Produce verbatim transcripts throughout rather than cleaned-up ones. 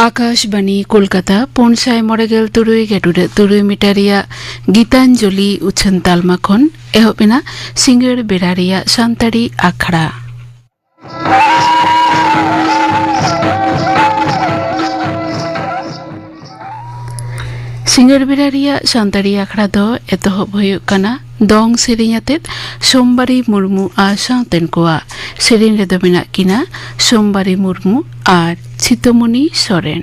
ᱟᱠᱟᱥᱵᱟᱱᱤ ᱠᱳᱞᱠᱟᱛᱟ, ᱯᱩᱱ ᱥᱟᱭ ᱢᱚᱬᱮ ᱜᱮᱞ ᱛᱩᱨᱩᱭ ᱜᱮᱰᱩᱰᱟᱹ ᱛᱩᱨᱩᱭ ᱢᱤᱴᱟᱨ ᱨᱮᱭᱟᱜ ᱜᱤᱛᱟᱧᱡᱚᱞᱤ ᱩᱪᱷᱟᱹᱱ ᱛᱟᱞᱢᱟ ᱠᱷᱚᱱ ᱮᱦᱚᱵ ᱮᱱᱟ ᱥᱤᱸᱜᱟᱹᱲ ᱵᱮᱲᱟ ᱨᱮᱭᱟᱜ ᱥᱟᱱᱛᱟᱲᱤ ᱟᱠᱷᱲᱟ᱾ ᱥᱤᱸᱜᱟᱹᱲ ᱵᱮᱲᱟ ᱨᱮᱭᱟᱜ ᱥᱟᱱᱛᱟᱲᱤ ᱟᱠᱷᱲᱟ ᱫᱚ ᱮᱛᱚᱦᱚᱵ ᱦᱩᱭᱩᱜ ᱠᱟᱱᱟ ᱫᱚᱝ ᱥᱮᱨᱮᱧ ᱟᱛᱮᱫ ᱥᱳᱢᱵᱟᱨᱤ ᱢᱩᱨᱢᱩ ᱟᱨ ᱥᱟᱶᱛᱮᱱ ᱠᱚᱣᱟᱜ᱾ ᱥᱮᱨᱮᱧ ᱨᱮᱫᱚ ᱢᱮᱱᱟᱜ ᱠᱤᱱᱟ ᱥᱳᱢᱵᱟᱨᱤ ᱢᱩᱨᱢᱩ ᱟᱨ ᱪᱷᱤᱛᱟᱹᱢᱚᱱᱤ ᱥᱚᱨᱮᱱ᱾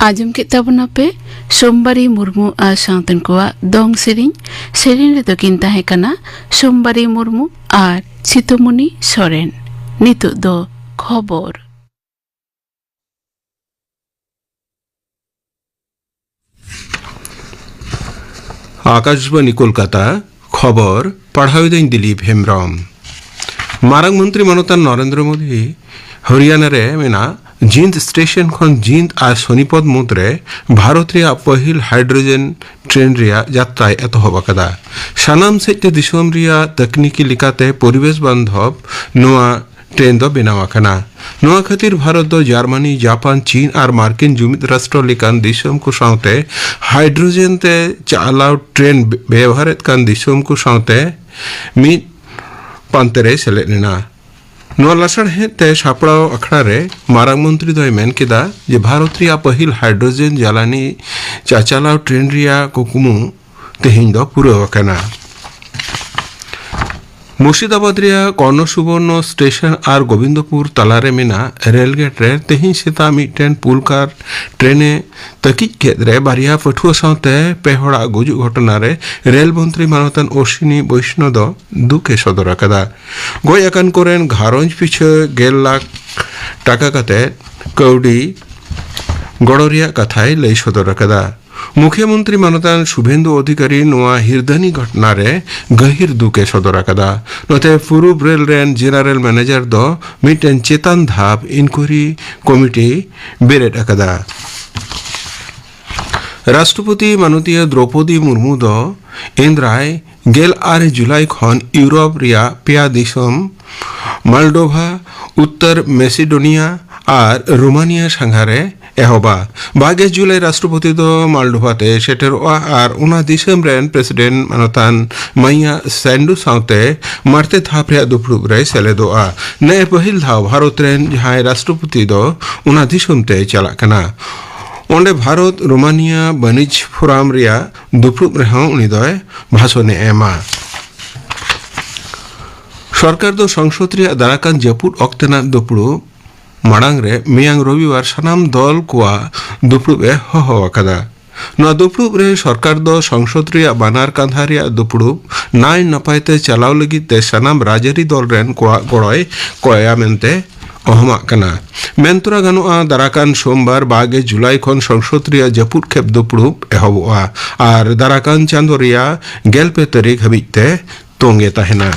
ᱟᱸᱡᱚᱢ ᱠᱮᱫ ᱛᱟᱵᱚᱱᱟᱯᱮ ᱥᱳᱢᱵᱟᱨᱤ ᱢᱩᱨᱢᱩ ᱟᱨ ᱥᱟᱶᱛᱮᱱ ᱠᱚᱣᱟᱜ ᱫᱚᱝ ᱥᱮᱨᱮᱧ᱾ ᱥᱮᱨᱮᱧ ᱨᱮᱫᱚ ᱠᱤᱱ ᱛᱟᱦᱮᱸ ᱠᱟᱱᱟ ᱥᱳᱢᱵᱟᱨᱤ ᱢᱩᱨᱢᱩ ᱟᱨ ᱥᱤᱛᱩᱢᱩᱱᱤ ᱥᱚᱨᱮᱱ᱾ ᱱᱤᱛᱚᱜ ᱫᱚ ᱠᱷᱚᱵᱚᱨ᱾ ᱟᱠᱟᱥᱵᱟᱱᱤ ᱠᱳᱞᱠᱟᱛᱟ, ᱠᱷᱚᱵᱚᱨ ᱯᱟᱲᱦᱟᱣ ᱮᱫᱟᱹᱧ ᱫᱤᱞᱤᱯ ᱦᱮᱢᱵᱨᱚᱢ᱾ ᱢᱟᱨᱟᱝ ᱢᱚᱱᱛᱨᱤ ᱢᱟᱱᱚᱛᱟᱱ ᱱᱚᱨᱮᱱᱫᱨᱚ ᱢᱳᱫᱤ ᱦᱚᱨᱤᱭᱟᱱᱟ ᱨᱮ ᱢᱮᱱᱟᱜ ᱡᱤᱸᱫ ᱥᱴᱮᱥᱚᱱ ᱠᱷᱚᱱ ᱡᱤᱸᱫ ᱟᱨ ᱥᱳᱱᱤᱯᱚᱛ ᱢᱩᱫᱽᱨᱮ ᱵᱷᱟᱨᱚᱛ ᱨᱮᱭᱟᱜ ᱯᱟᱹᱦᱤᱞ ᱦᱟᱭᱰᱨᱳᱡᱮᱱ ᱴᱨᱮᱱ ᱨᱮᱭᱟᱜ ᱡᱟᱛᱨᱟᱭ ᱮᱛᱚᱦᱚᱵ ᱟᱠᱟᱫᱟ᱾ ᱥᱟᱱᱟᱢ ᱥᱮᱫ ᱛᱮ ᱫᱤᱥᱚᱢ ᱨᱮᱭᱟᱜ ᱛᱟᱠᱱᱤᱠᱤ ᱞᱮᱠᱟᱛᱮ ᱯᱚᱨᱤᱵᱮᱥ ᱵᱟᱱᱫᱷᱚᱵ ᱱᱚᱣᱟ ᱴᱨᱮᱱ ᱫᱚ ᱵᱮᱱᱟᱣ ᱟᱠᱟᱱᱟ᱾ ᱱᱚᱣᱟ ᱠᱷᱟᱹᱛᱤᱨ ᱵᱷᱟᱨᱚᱛ ᱫᱚ ᱡᱟᱨᱢᱟᱱᱤ, ᱡᱟᱯᱟᱱ, ᱪᱤᱱ ᱟᱨ ᱢᱟᱨᱠᱤᱱ ᱡᱩᱢᱤᱫ ᱨᱟᱥᱴᱨᱚ ᱞᱮᱠᱟᱱ ᱫᱤᱥᱚᱢ ᱠᱚ ᱥᱟᱶᱛᱮ ᱦᱟᱭᱰᱨᱳᱡᱮᱱ ᱛᱮ ᱪᱟᱞᱟᱣ ᱴᱨᱮᱱ ᱵᱮ-, ᱵᱮᱣᱦᱟᱨᱮᱫ ᱠᱟᱱ ᱫᱤᱥᱚᱢ ᱠᱚ ᱥᱟᱶᱛᱮ ᱢᱤᱫ ᱯᱟᱱᱛᱮ ᱨᱮᱭ ᱥᱮᱞᱮᱫ ᱞᱮᱱᱟ᱾ ᱱᱚᱣᱟ ᱞᱟᱥᱟᱲᱦᱮᱫ ᱛᱮ ᱥᱟᱯᱲᱟᱣ ᱟᱠᱷᱲᱟ ᱨᱮ ᱢᱟᱨᱟᱝ ᱢᱚᱱᱛᱨᱤ ᱫᱚᱭ ᱢᱮᱱ ᱠᱮᱫᱟ ᱡᱮ ᱵᱷᱟᱨᱚᱛ ᱨᱮᱭᱟᱜ ᱯᱟᱹᱦᱤᱞ ᱦᱟᱭᱰᱨᱳᱡᱮᱱ ᱡᱟᱞᱟᱱᱤ ᱪᱟᱪᱟᱞᱟᱣ ᱴᱨᱮᱱ ᱨᱮᱭᱟᱜ ᱠᱩᱠᱢᱩ ᱛᱮᱦᱮᱧ ᱫᱚ ᱯᱩᱨᱟᱹᱣ ᱟᱠᱟᱱᱟ᱾ ᱢᱩᱨᱥᱤᱫᱟᱵᱟᱫᱽ ᱨᱮᱭᱟᱜ ᱠᱚᱨᱱᱚ ᱥᱩᱵᱚᱨᱱᱚ ᱥᱴᱮᱥᱚᱱ ᱟᱨ ᱜᱳᱵᱤᱱᱫᱚᱯᱩᱨ ᱛᱟᱞᱟᱨᱮ ᱢᱮᱱᱟᱜ ᱨᱮᱞ ᱜᱮᱴ ᱨᱮ ᱛᱮᱦᱮᱧ ᱥᱮᱛᱟᱜ ᱢᱤᱫᱴᱮᱱ ᱯᱩᱞᱠᱟᱨ ᱴᱨᱮᱱᱮ ᱛᱟᱹᱠᱤᱡ ᱠᱮᱫ ᱨᱮ ᱵᱟᱨᱭᱟ ᱯᱟᱹᱴᱷᱩᱣᱟᱹ ᱥᱟᱶᱛᱮ ᱯᱮ ᱦᱚᱲᱟᱜ ᱜᱩᱡᱩᱜ ᱜᱷᱚᱴᱚᱱᱟ ᱨᱮ ᱨᱮᱞ ᱢᱚᱱᱛᱨᱤ ᱢᱟᱱᱚᱛᱟᱱ ᱚᱥᱤᱱᱤ ᱵᱳᱭᱥᱱᱚ ᱫᱚ ᱫᱩᱠ ᱮ ᱥᱚᱫᱚᱨ ᱟᱠᱟᱫᱟ᱾ ᱜᱚᱡ ᱟᱠᱟᱱ ᱠᱚᱨᱮᱱ ᱜᱷᱟᱨᱚᱸᱡᱽ ᱯᱤᱪᱷᱟᱹ ᱜᱮᱞ ᱞᱟᱠᱷ ᱴᱟᱠᱟ ᱠᱟᱛᱮ ᱠᱟᱹᱣᱰᱤ ᱜᱚᱲᱚ ᱨᱮᱭᱟᱜ ᱠᱟᱛᱷᱟᱭ ᱞᱟᱹᱭ ᱥᱚᱫᱚᱨ ᱟᱠᱟᱫᱟ᱾ ᱢᱩᱠᱷᱭᱟᱹ ᱢᱚᱱᱛᱨᱤ ᱢᱟᱱᱚᱛᱟᱱ ᱥᱩᱵᱷᱮᱱᱫᱩ ᱚᱫᱷᱤᱠᱟᱨᱤ ᱱᱚᱣᱟ ᱦᱤᱨᱫᱟᱹᱱᱤ ᱜᱷᱚᱴᱚᱱᱟ ᱨᱮ ᱜᱟᱹᱦᱤᱨ ᱫᱩᱠ ᱮ ᱥᱚᱫᱚᱨ ᱟᱠᱟᱫᱟ᱾ ᱱᱚᱛᱮ ᱯᱩᱨᱩᱵ ᱨᱮᱞ ᱨᱮᱱ ᱡᱮᱱᱟᱨᱮᱞ ᱢᱮᱱᱮᱡᱟᱨ ᱫᱚ ᱢᱤᱫᱴᱮᱱ ᱪᱮᱛᱟᱱ ᱫᱷᱟᱯ ᱤᱱᱠᱩᱭᱨᱤ ᱠᱚᱢᱤᱴᱤ ᱵᱮᱨᱮᱫ ᱟᱠᱟᱫᱟ᱾ ᱨᱟᱥᱴᱨᱚᱯᱚᱛᱤ ᱢᱟᱱᱚᱛᱤᱭᱟᱹ ᱫᱨᱚᱯᱚᱫᱤ ᱢᱩᱨᱢᱩ ᱫᱚ ᱮᱱᱫᱨᱟᱭ ᱜᱮᱞ ᱟᱨᱮ ᱡᱩᱞᱟᱭ ᱠᱷᱚᱱ ᱤᱭᱩᱨᱳᱯ ᱨᱮᱭᱟᱜ ᱯᱮᱭᱟ ᱫᱤᱥᱚᱢ, ᱢᱟᱞᱰᱳᱵᱷᱟ, ᱩᱛᱛᱚᱨ ᱢᱮᱥᱤᱰᱳᱱᱤᱭᱟ ᱟᱨ ᱨᱳᱢᱟᱱᱤᱭᱟ ᱥᱟᱸᱜᱷᱟᱨᱮ ᱮᱦᱚᱵᱟ᱾ ᱵᱟᱜᱮ ᱡᱩᱞᱟᱭ ᱨᱟᱥᱴᱨᱚᱯᱚᱛᱤ ᱫᱚ ᱢᱟᱞᱰᱳᱵᱷᱟ ᱛᱮ ᱥᱮᱴᱮᱨᱚᱜᱼᱟ ᱟᱨ ᱚᱱᱟ ᱫᱤᱥᱚᱢ ᱨᱮᱱ ᱯᱨᱮᱥᱤᱰᱮᱱᱴ ᱢᱟᱱᱚᱛᱟᱱ ᱢᱟᱭᱟ ᱥᱟᱱᱰᱩ ᱥᱟᱶᱛᱮ ᱢᱟᱲᱛᱮ ᱫᱷᱟᱯ ᱨᱮᱭᱟᱜ ᱫᱩᱯᱲᱩᱵ ᱨᱮᱭ ᱥᱮᱞᱮᱫᱚᱜᱼᱟ᱾ ᱱᱮᱜᱼᱮ ᱯᱟᱹᱦᱤᱞ ᱫᱷᱟᱣ ᱵᱷᱟᱨᱚᱛ ᱨᱮᱱ ᱡᱟᱦᱟᱸᱭ ᱨᱟᱥᱴᱨᱚᱯᱚᱛᱤ ᱫᱚ ᱚᱱᱟ ᱫᱤᱥᱚᱢ ᱛᱮᱭ ᱪᱟᱞᱟᱜ ᱠᱟᱱᱟ᱾ ᱚᱸᱰᱮ ᱵᱷᱟᱨᱚᱛ ᱨᱳᱢᱟᱱᱤᱭᱟ ᱵᱟᱹᱱᱤᱡᱽ ᱯᱷᱳᱨᱟᱢ ᱨᱮᱭᱟᱜ ᱫᱩᱯᱲᱩᱵ ᱨᱮᱦᱚᱸ ᱩᱱᱤ ᱫᱚᱭ ᱵᱷᱟᱥᱚᱱᱮ ᱮᱢᱟ᱾ ᱥᱚᱨᱠᱟᱨ ᱫᱚ ᱥᱚᱝᱥᱚᱫ ᱨᱮᱭᱟᱜ ᱫᱟᱨᱟᱠᱟᱱ ᱡᱟᱹᱯᱩᱫ ᱚᱠᱛᱮᱱᱟᱜ ᱫᱩᱯᱲᱩᱵ ᱢᱟᱲᱟᱝ ᱨᱮ ᱢᱮᱭᱟᱝ ᱨᱚᱵᱤᱵᱟᱨ ᱥᱟᱱᱟᱢ ᱫᱚᱞ ᱠᱚᱣᱟᱜ ᱫᱩᱯᱲᱩᱵ ᱮ ᱦᱚᱦᱚ ᱟᱠᱟᱫᱟ᱾ ᱱᱚᱣᱟ ᱫᱩᱯᱲᱩᱵ ᱨᱮ ᱥᱚᱨᱠᱟᱨ ᱫᱚ ᱥᱚᱝᱥᱚᱫ ᱨᱮᱭᱟᱜ ᱵᱟᱱᱟᱨ ᱠᱟᱸᱫᱷᱟ ᱨᱮᱭᱟᱜ ᱫᱩᱯᱲᱩᱵ ᱱᱟᱭ ᱱᱟᱯᱟᱭ ᱛᱮ ᱪᱟᱞᱟᱣ ᱞᱟᱹᱜᱤᱫ ᱛᱮ ᱥᱟᱱᱟᱢ ᱨᱟᱡᱽᱟᱹᱨᱤ ᱫᱚᱞ ᱨᱮᱱ ᱠᱚᱣᱟᱜ ᱜᱚᱲᱚᱭ ᱠᱚᱭᱟ ᱢᱮᱱᱛᱮ ᱚᱦᱚᱢᱟᱜ ᱠᱟᱱᱟ᱾ ᱢᱮᱱ ᱛᱚᱨᱟ ᱜᱟᱱᱚᱜᱼᱟ, ᱫᱟᱨᱟᱠᱟᱱ ᱥᱳᱢᱵᱟᱨ ᱵᱟᱜᱮ ᱡᱩᱞᱟᱭ ᱠᱷᱚᱱ ᱥᱚᱝᱥᱚᱫ ᱨᱮᱭᱟᱜ ᱡᱟᱹᱯᱩᱫ ᱠᱷᱮᱯ ᱫᱩᱯᱲᱩᱵ ᱮᱦᱚᱵᱚᱜᱼᱟ ᱟᱨ ᱫᱟᱨᱟᱠᱟᱱ ᱪᱟᱸᱫᱚ ᱨᱮᱭᱟᱜ ᱜᱮᱞ ᱯᱮ ᱛᱟᱹᱨᱤᱠᱷ ᱦᱟᱹᱵᱤᱡ ᱛᱮ ᱛᱚᱸᱜᱮ ᱛᱟᱦᱮᱱᱟ᱾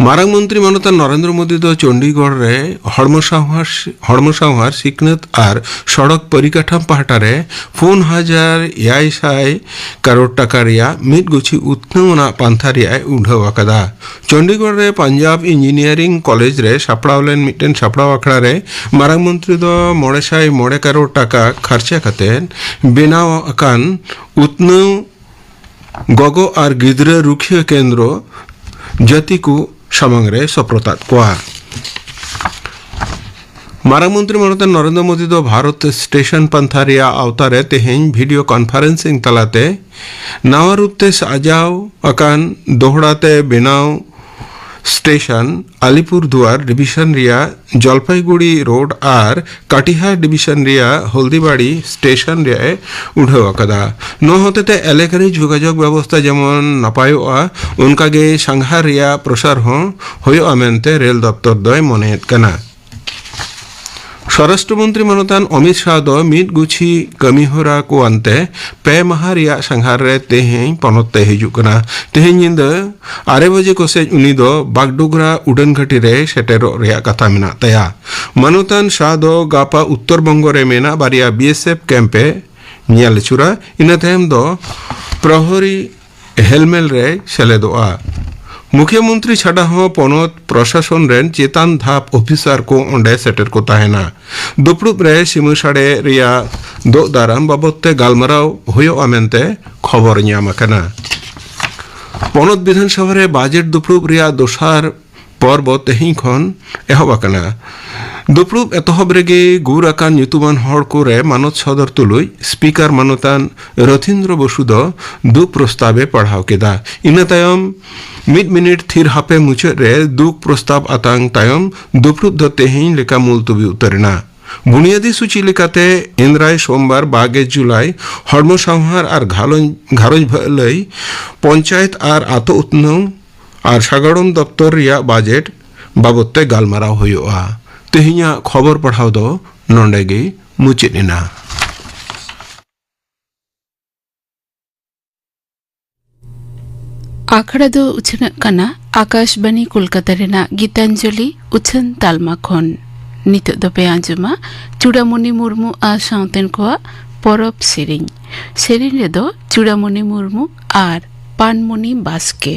ᱢᱟᱨᱟᱝ ᱢᱚᱱᱛᱨᱤ ᱢᱟᱱᱚᱛᱟᱱ ᱱᱚᱨᱮᱱᱫᱨᱚ ᱢᱳᱫᱤ ᱫᱚ ᱪᱚᱱᱰᱤᱜᱚᱲ ᱨᱮ ᱦᱚᱲᱢᱚ ᱥᱟᱶᱦᱟᱨ, ᱦᱚᱲᱢᱚ ᱥᱟᱶᱦᱟᱨ ᱥᱤᱠᱷᱱᱟᱹᱛ ᱟᱨ ᱥᱚᱲᱚᱠ ᱯᱚᱨᱤᱠᱟᱴᱷᱟᱢ ᱯᱟᱦᱴᱟ ᱨᱮ ᱯᱩᱱ ᱦᱟᱡᱟᱨ ᱮᱭᱟᱭ ᱥᱟᱭ ᱠᱟᱨᱳᱲ ᱴᱟᱠᱟ ᱨᱮᱭᱟᱜ ᱢᱤᱫ ᱜᱩᱪᱷᱤ ᱩᱛᱱᱟᱹᱣ ᱟᱱᱟᱜ ᱯᱟᱱᱛᱷᱟ ᱨᱮᱭᱟᱜ ᱮ ᱩᱰᱷᱟᱹᱣ ᱟᱠᱟᱫᱟ᱾ ᱪᱚᱱᱰᱤᱜᱚᱲ ᱨᱮ ᱯᱟᱧᱡᱟᱵ ᱤᱧᱡᱤᱱᱤᱭᱟᱨᱤᱝ ᱠᱚᱞᱮᱡᱽ ᱨᱮ ᱥᱟᱯᱲᱟᱣ ᱞᱮᱱ ᱢᱤᱫᱴᱮᱱ ᱥᱟᱯᱲᱟᱣ ᱟᱠᱷᱲᱟ ᱨᱮ ᱢᱟᱨᱟᱝ ᱢᱚᱱᱛᱨᱤ ᱫᱚ ᱢᱚᱬᱮ ᱥᱟᱭ ᱢᱚᱬᱮ ᱠᱟᱨᱳᱲ ᱴᱟᱠᱟ ᱠᱷᱟᱨᱪᱟ ᱠᱟᱛᱮ ᱵᱮᱱᱟᱣ ᱟᱠᱟᱱ ᱩᱛᱱᱟᱹᱣ ᱜᱚᱜᱚ ᱟᱨ ᱜᱤᱫᱽᱨᱟᱹ ᱨᱩᱠᱷᱤᱭᱟᱹ ᱠᱮᱱᱫᱨᱚ ᱡᱟᱹᱛᱤ ᱠᱚ ᱥᱟᱢᱟᱝ ᱨᱮ ᱥᱚᱯᱨᱚᱛᱟᱫ ᱠᱚᱣᱟ᱾ ᱢᱟᱨᱟᱝ ᱢᱚᱱᱛᱨᱤ ᱢᱟᱱᱚᱛᱟᱱ ᱱᱚᱨᱮᱱᱫᱨᱚ ᱢᱳᱫᱤ ᱫᱚ ᱵᱷᱟᱨᱚᱛ ᱥᱴᱮᱥᱚᱱ ᱯᱟᱱᱛᱷᱟ ᱨᱮᱭᱟᱜ ᱟᱣᱛᱟ ᱨᱮ ᱛᱮᱦᱮᱧ ᱵᱷᱤᱰᱤᱭᱳ ᱠᱚᱱᱯᱷᱟᱨᱮᱱᱥᱤᱝ ᱛᱟᱞᱟᱛᱮ ᱱᱟᱣᱟ ᱨᱩᱯ ᱛᱮ ᱥᱟᱡᱟᱣ ᱟᱠᱟᱱ ᱫᱚᱦᱲᱟ ᱛᱮ ᱵᱮᱱᱟᱣ ᱥᱴᱮᱥᱚᱱ ᱟᱞᱤᱯᱩᱨ ᱫᱩᱣᱟᱨ ᱰᱤᱵᱤᱥᱚᱱ ᱨᱮᱭᱟᱜ ᱡᱚᱞᱯᱟᱭᱜᱩᱲᱤ ᱨᱳᱰ ᱟᱨ ᱠᱟᱴᱤᱦᱟᱨ ᱰᱤᱵᱤᱥᱚᱱ ᱨᱮᱭᱟᱜ ᱦᱚᱞᱫᱤᱵᱟᱲᱤ ᱥᱴᱮᱥᱚᱱ ᱨᱮᱭᱟᱜ ᱮ ᱩᱰᱷᱟᱹᱣ ᱟᱠᱟᱫᱟ᱾ ᱱᱚᱣᱟ ᱦᱚᱛᱮᱛᱮ ᱮᱞᱟᱠᱟᱨᱤ ᱡᱳᱜᱟᱡᱳᱜᱽ ᱵᱮᱵᱚᱥᱛᱟ ᱡᱮᱢᱚᱱ ᱱᱟᱯᱟᱭᱚᱜᱼᱟ, ᱚᱱᱠᱟᱜᱮ ᱥᱟᱸᱜᱷᱟᱨ ᱨᱮᱭᱟᱜ ᱯᱨᱚᱥᱟᱨ ᱦᱚᱸ ᱦᱩᱭᱩᱜᱼᱟ ᱢᱮᱱᱛᱮ ᱨᱮᱞ ᱫᱚᱯᱛᱚᱨ ᱫᱚᱭ ᱢᱚᱱᱮᱭᱮᱫ ᱠᱟᱱᱟ᱾ ᱥᱚᱨᱟᱥᱴᱨᱚ ᱢᱚᱱᱛᱨᱤ ᱢᱟᱱᱚᱛᱟᱱ ᱚᱢᱤᱛ ᱥᱟᱦ ᱫᱚ ᱢᱤᱫ ᱜᱩᱪᱷᱤ ᱠᱟᱹᱢᱤ ᱦᱚᱨᱟ ᱠᱚ ᱟᱱᱛᱮ ᱯᱮ ᱢᱟᱦᱟ ᱨᱮᱭᱟᱜ ᱥᱟᱸᱜᱷᱟᱨ ᱨᱮ ᱛᱮᱦᱮᱧ ᱯᱚᱱᱚᱛ ᱛᱮ ᱦᱤᱡᱩᱜ ᱠᱟᱱᱟ᱾ ᱛᱮᱦᱮᱧ ᱧᱤᱫᱟᱹ ᱟᱨᱮ ᱵᱟᱡᱮ ᱠᱚᱥᱮᱡ ᱩᱱᱤ ᱫᱚ ᱵᱟᱜᱰᱳᱜᱽᱨᱟ ᱩᱰᱟᱹᱱ ᱜᱷᱟᱹᱴᱤ ᱨᱮ ᱥᱮᱴᱮᱨᱚᱜ ᱨᱮᱭᱟᱜ ᱠᱟᱛᱷᱟ ᱢᱮᱱᱟᱜ ᱛᱟᱭᱟ᱾ ᱢᱟᱱᱚᱛᱟᱱ ᱥᱟᱦ ᱫᱚ ᱜᱟᱯᱟ ᱩᱛᱛᱚᱨ ᱵᱚᱝᱜᱚ ᱨᱮ ᱢᱮᱱᱟᱜ ᱵᱟᱨᱭᱟ ᱵᱤ ᱮᱥ ᱮᱯᱷ ᱠᱮᱢᱯ ᱮ ᱧᱮᱞ ᱟᱹᱪᱩᱨᱟ᱾ ᱤᱱᱟᱹ ᱛᱟᱭᱚᱢ ᱫᱚ ᱯᱨᱚᱦᱚᱨᱤ ᱦᱮᱞᱢᱮᱞ ᱨᱮᱭ ᱥᱮᱞᱮᱫᱚᱜᱼᱟ᱾ ᱢᱩᱠᱷᱭᱟᱹ ᱢᱚᱱᱛᱨᱤ ᱪᱷᱟᱰᱟ ᱦᱚᱸ ᱯᱚᱱᱚᱛ ᱯᱨᱚᱥᱟᱥᱚᱱ ᱨᱮᱱ ᱪᱮᱛᱟᱱ ᱫᱷᱟᱯ ᱚᱯᱷᱤᱥᱟᱨ ᱠᱚ ᱚᱸᱰᱮ ᱥᱮᱴᱮᱨ ᱠᱚ ᱛᱟᱦᱮᱱᱟ᱾ ᱫᱩᱯᱲᱩᱵ ᱨᱮ ᱥᱤᱢᱟᱹ ᱥᱟᱰᱮ ᱨᱮᱭᱟᱜ ᱫᱳᱜ ᱫᱟᱨᱟᱢ ᱵᱟᱵᱚᱫ ᱛᱮ ᱜᱟᱞᱢᱟᱨᱟᱣ ᱦᱩᱭᱩᱜᱼᱟ ᱢᱮᱱᱛᱮ ᱠᱷᱚᱵᱚᱨ ᱧᱟᱢ ᱟᱠᱟᱱᱟ᱾ ᱯᱚᱱᱚᱛ ᱵᱤᱫᱷᱟᱱ ᱥᱚᱵᱷᱟ ᱨᱮ ᱵᱟᱡᱮᱴ ᱫᱩᱯᱲᱩᱵ ᱨᱮᱭᱟᱜ ᱫᱚᱥᱟᱨ ᱯᱚᱨᱵᱚ ᱛᱮᱦᱮᱧ ᱠᱷᱚᱱ ᱮᱦᱚᱵ ᱟᱠᱟᱱᱟ᱾ ᱫᱩᱯᱲᱩᱵ ᱮᱛᱚᱦᱚᱵ ᱨᱮᱜᱮ ᱜᱩᱨ ᱟᱠᱟᱱ ᱧᱩᱛᱩᱢᱟᱱ ᱦᱚᱲ ᱠᱚᱨᱮ ᱢᱟᱱᱚᱛ ᱥᱚᱫᱚᱨ ᱛᱩᱞᱩᱡ ᱥᱯᱤᱠᱟᱨ ᱢᱟᱱᱚᱛᱟᱱ ᱨᱚᱛᱷᱤᱱᱫᱨᱚ ᱵᱚᱥᱩ ᱫᱚ ᱫᱩᱠ ᱯᱨᱚᱥᱛᱟᱵ ᱮ ᱯᱟᱲᱦᱟᱣ ᱠᱮᱫᱟ᱾ ᱤᱱᱟᱹ ᱛᱟᱭᱚᱢ ᱢᱤᱫ ᱢᱤᱱᱤᱴ ᱛᱷᱤᱨ ᱦᱟᱯᱮ ᱢᱩᱪᱟᱹᱫ ᱨᱮ ᱫᱩᱠ ᱯᱨᱚᱥᱛᱟᱵ ᱟᱛᱟᱝ ᱛᱟᱭᱚᱢ ᱫᱩᱯᱲᱩᱵ ᱫᱚ ᱛᱮᱦᱮᱧ ᱞᱮᱠᱟ ᱢᱩᱞᱛᱩᱵᱤ ᱩᱛᱟᱹᱨ ᱮᱱᱟ᱾ ᱵᱩᱱᱤᱭᱟᱹᱫᱤ ᱥᱩᱪᱤ ᱞᱮᱠᱟᱛᱮ ᱮᱱᱫᱨᱟᱭ ᱥᱳᱢᱵᱟᱨ ᱵᱟᱜᱮ ᱡᱩᱞᱟᱭ ᱦᱚᱲᱢᱚ ᱥᱟᱶᱦᱟᱨ ᱟᱨ ᱜᱷᱟᱨᱚᱸᱡᱽ, ᱜᱷᱟᱨᱚᱸᱡᱽ ᱵᱷᱟᱹᱞᱟᱹᱭ, ᱯᱚᱧᱪᱟᱭᱮᱛ ᱟᱨ ᱟᱛᱳ ᱩᱛᱱᱟᱹᱣ ᱟᱨ ᱥᱟᱜᱟᱲᱚᱢ ᱫᱚᱯᱛᱚᱨ ᱨᱮᱭᱟᱜ ᱵᱟᱡᱮᱴ ᱵᱟᱵᱚᱛ ᱛᱮ ᱜᱟᱞᱢᱟᱨᱟᱣ ᱦᱩᱭᱩᱜᱼᱟ᱾ ᱛᱮᱦᱮᱧᱟᱜ ᱠᱷᱚᱵᱚᱨ ᱯᱟᱲᱦᱟᱣ ᱫᱚ ᱱᱚᱰᱮ ᱜᱮ ᱢᱩᱪᱟᱹᱫ ᱮᱱᱟ᱾ ᱟᱠᱷᱲᱟ ᱫᱚ ᱩᱪᱷᱟᱹᱱᱚᱜ ᱠᱟᱱᱟ ᱟᱠᱟᱥᱵᱟᱱᱤ ᱠᱳᱞᱠᱟᱛᱟ ᱨᱮᱱᱟᱜ ᱜᱤᱛᱟᱧᱡᱚᱞᱤ ᱩᱪᱷᱟᱹᱱ ᱛᱟᱞᱢᱟ ᱠᱷᱚᱱ᱾ ᱱᱤᱛᱚᱜ ᱫᱚᱯᱮ ᱟᱸᱡᱚᱢᱟ ᱪᱩᱲᱟᱢᱩᱱᱤ ᱢᱩᱨᱢᱩ ᱟᱨ ᱥᱟᱶᱛᱮᱱ ᱠᱚᱣᱟᱜ ᱯᱚᱨᱚᱵᱽ ᱥᱮᱨᱮᱧ᱾ ᱥᱮᱨᱮᱧ ᱨᱮᱫᱚ ᱪᱩᱲᱟᱢᱩᱱᱤ ᱢᱩᱨᱢᱩ ᱟᱨ ᱯᱟᱱᱢᱩᱱᱤ ᱵᱟᱥᱠᱮ᱾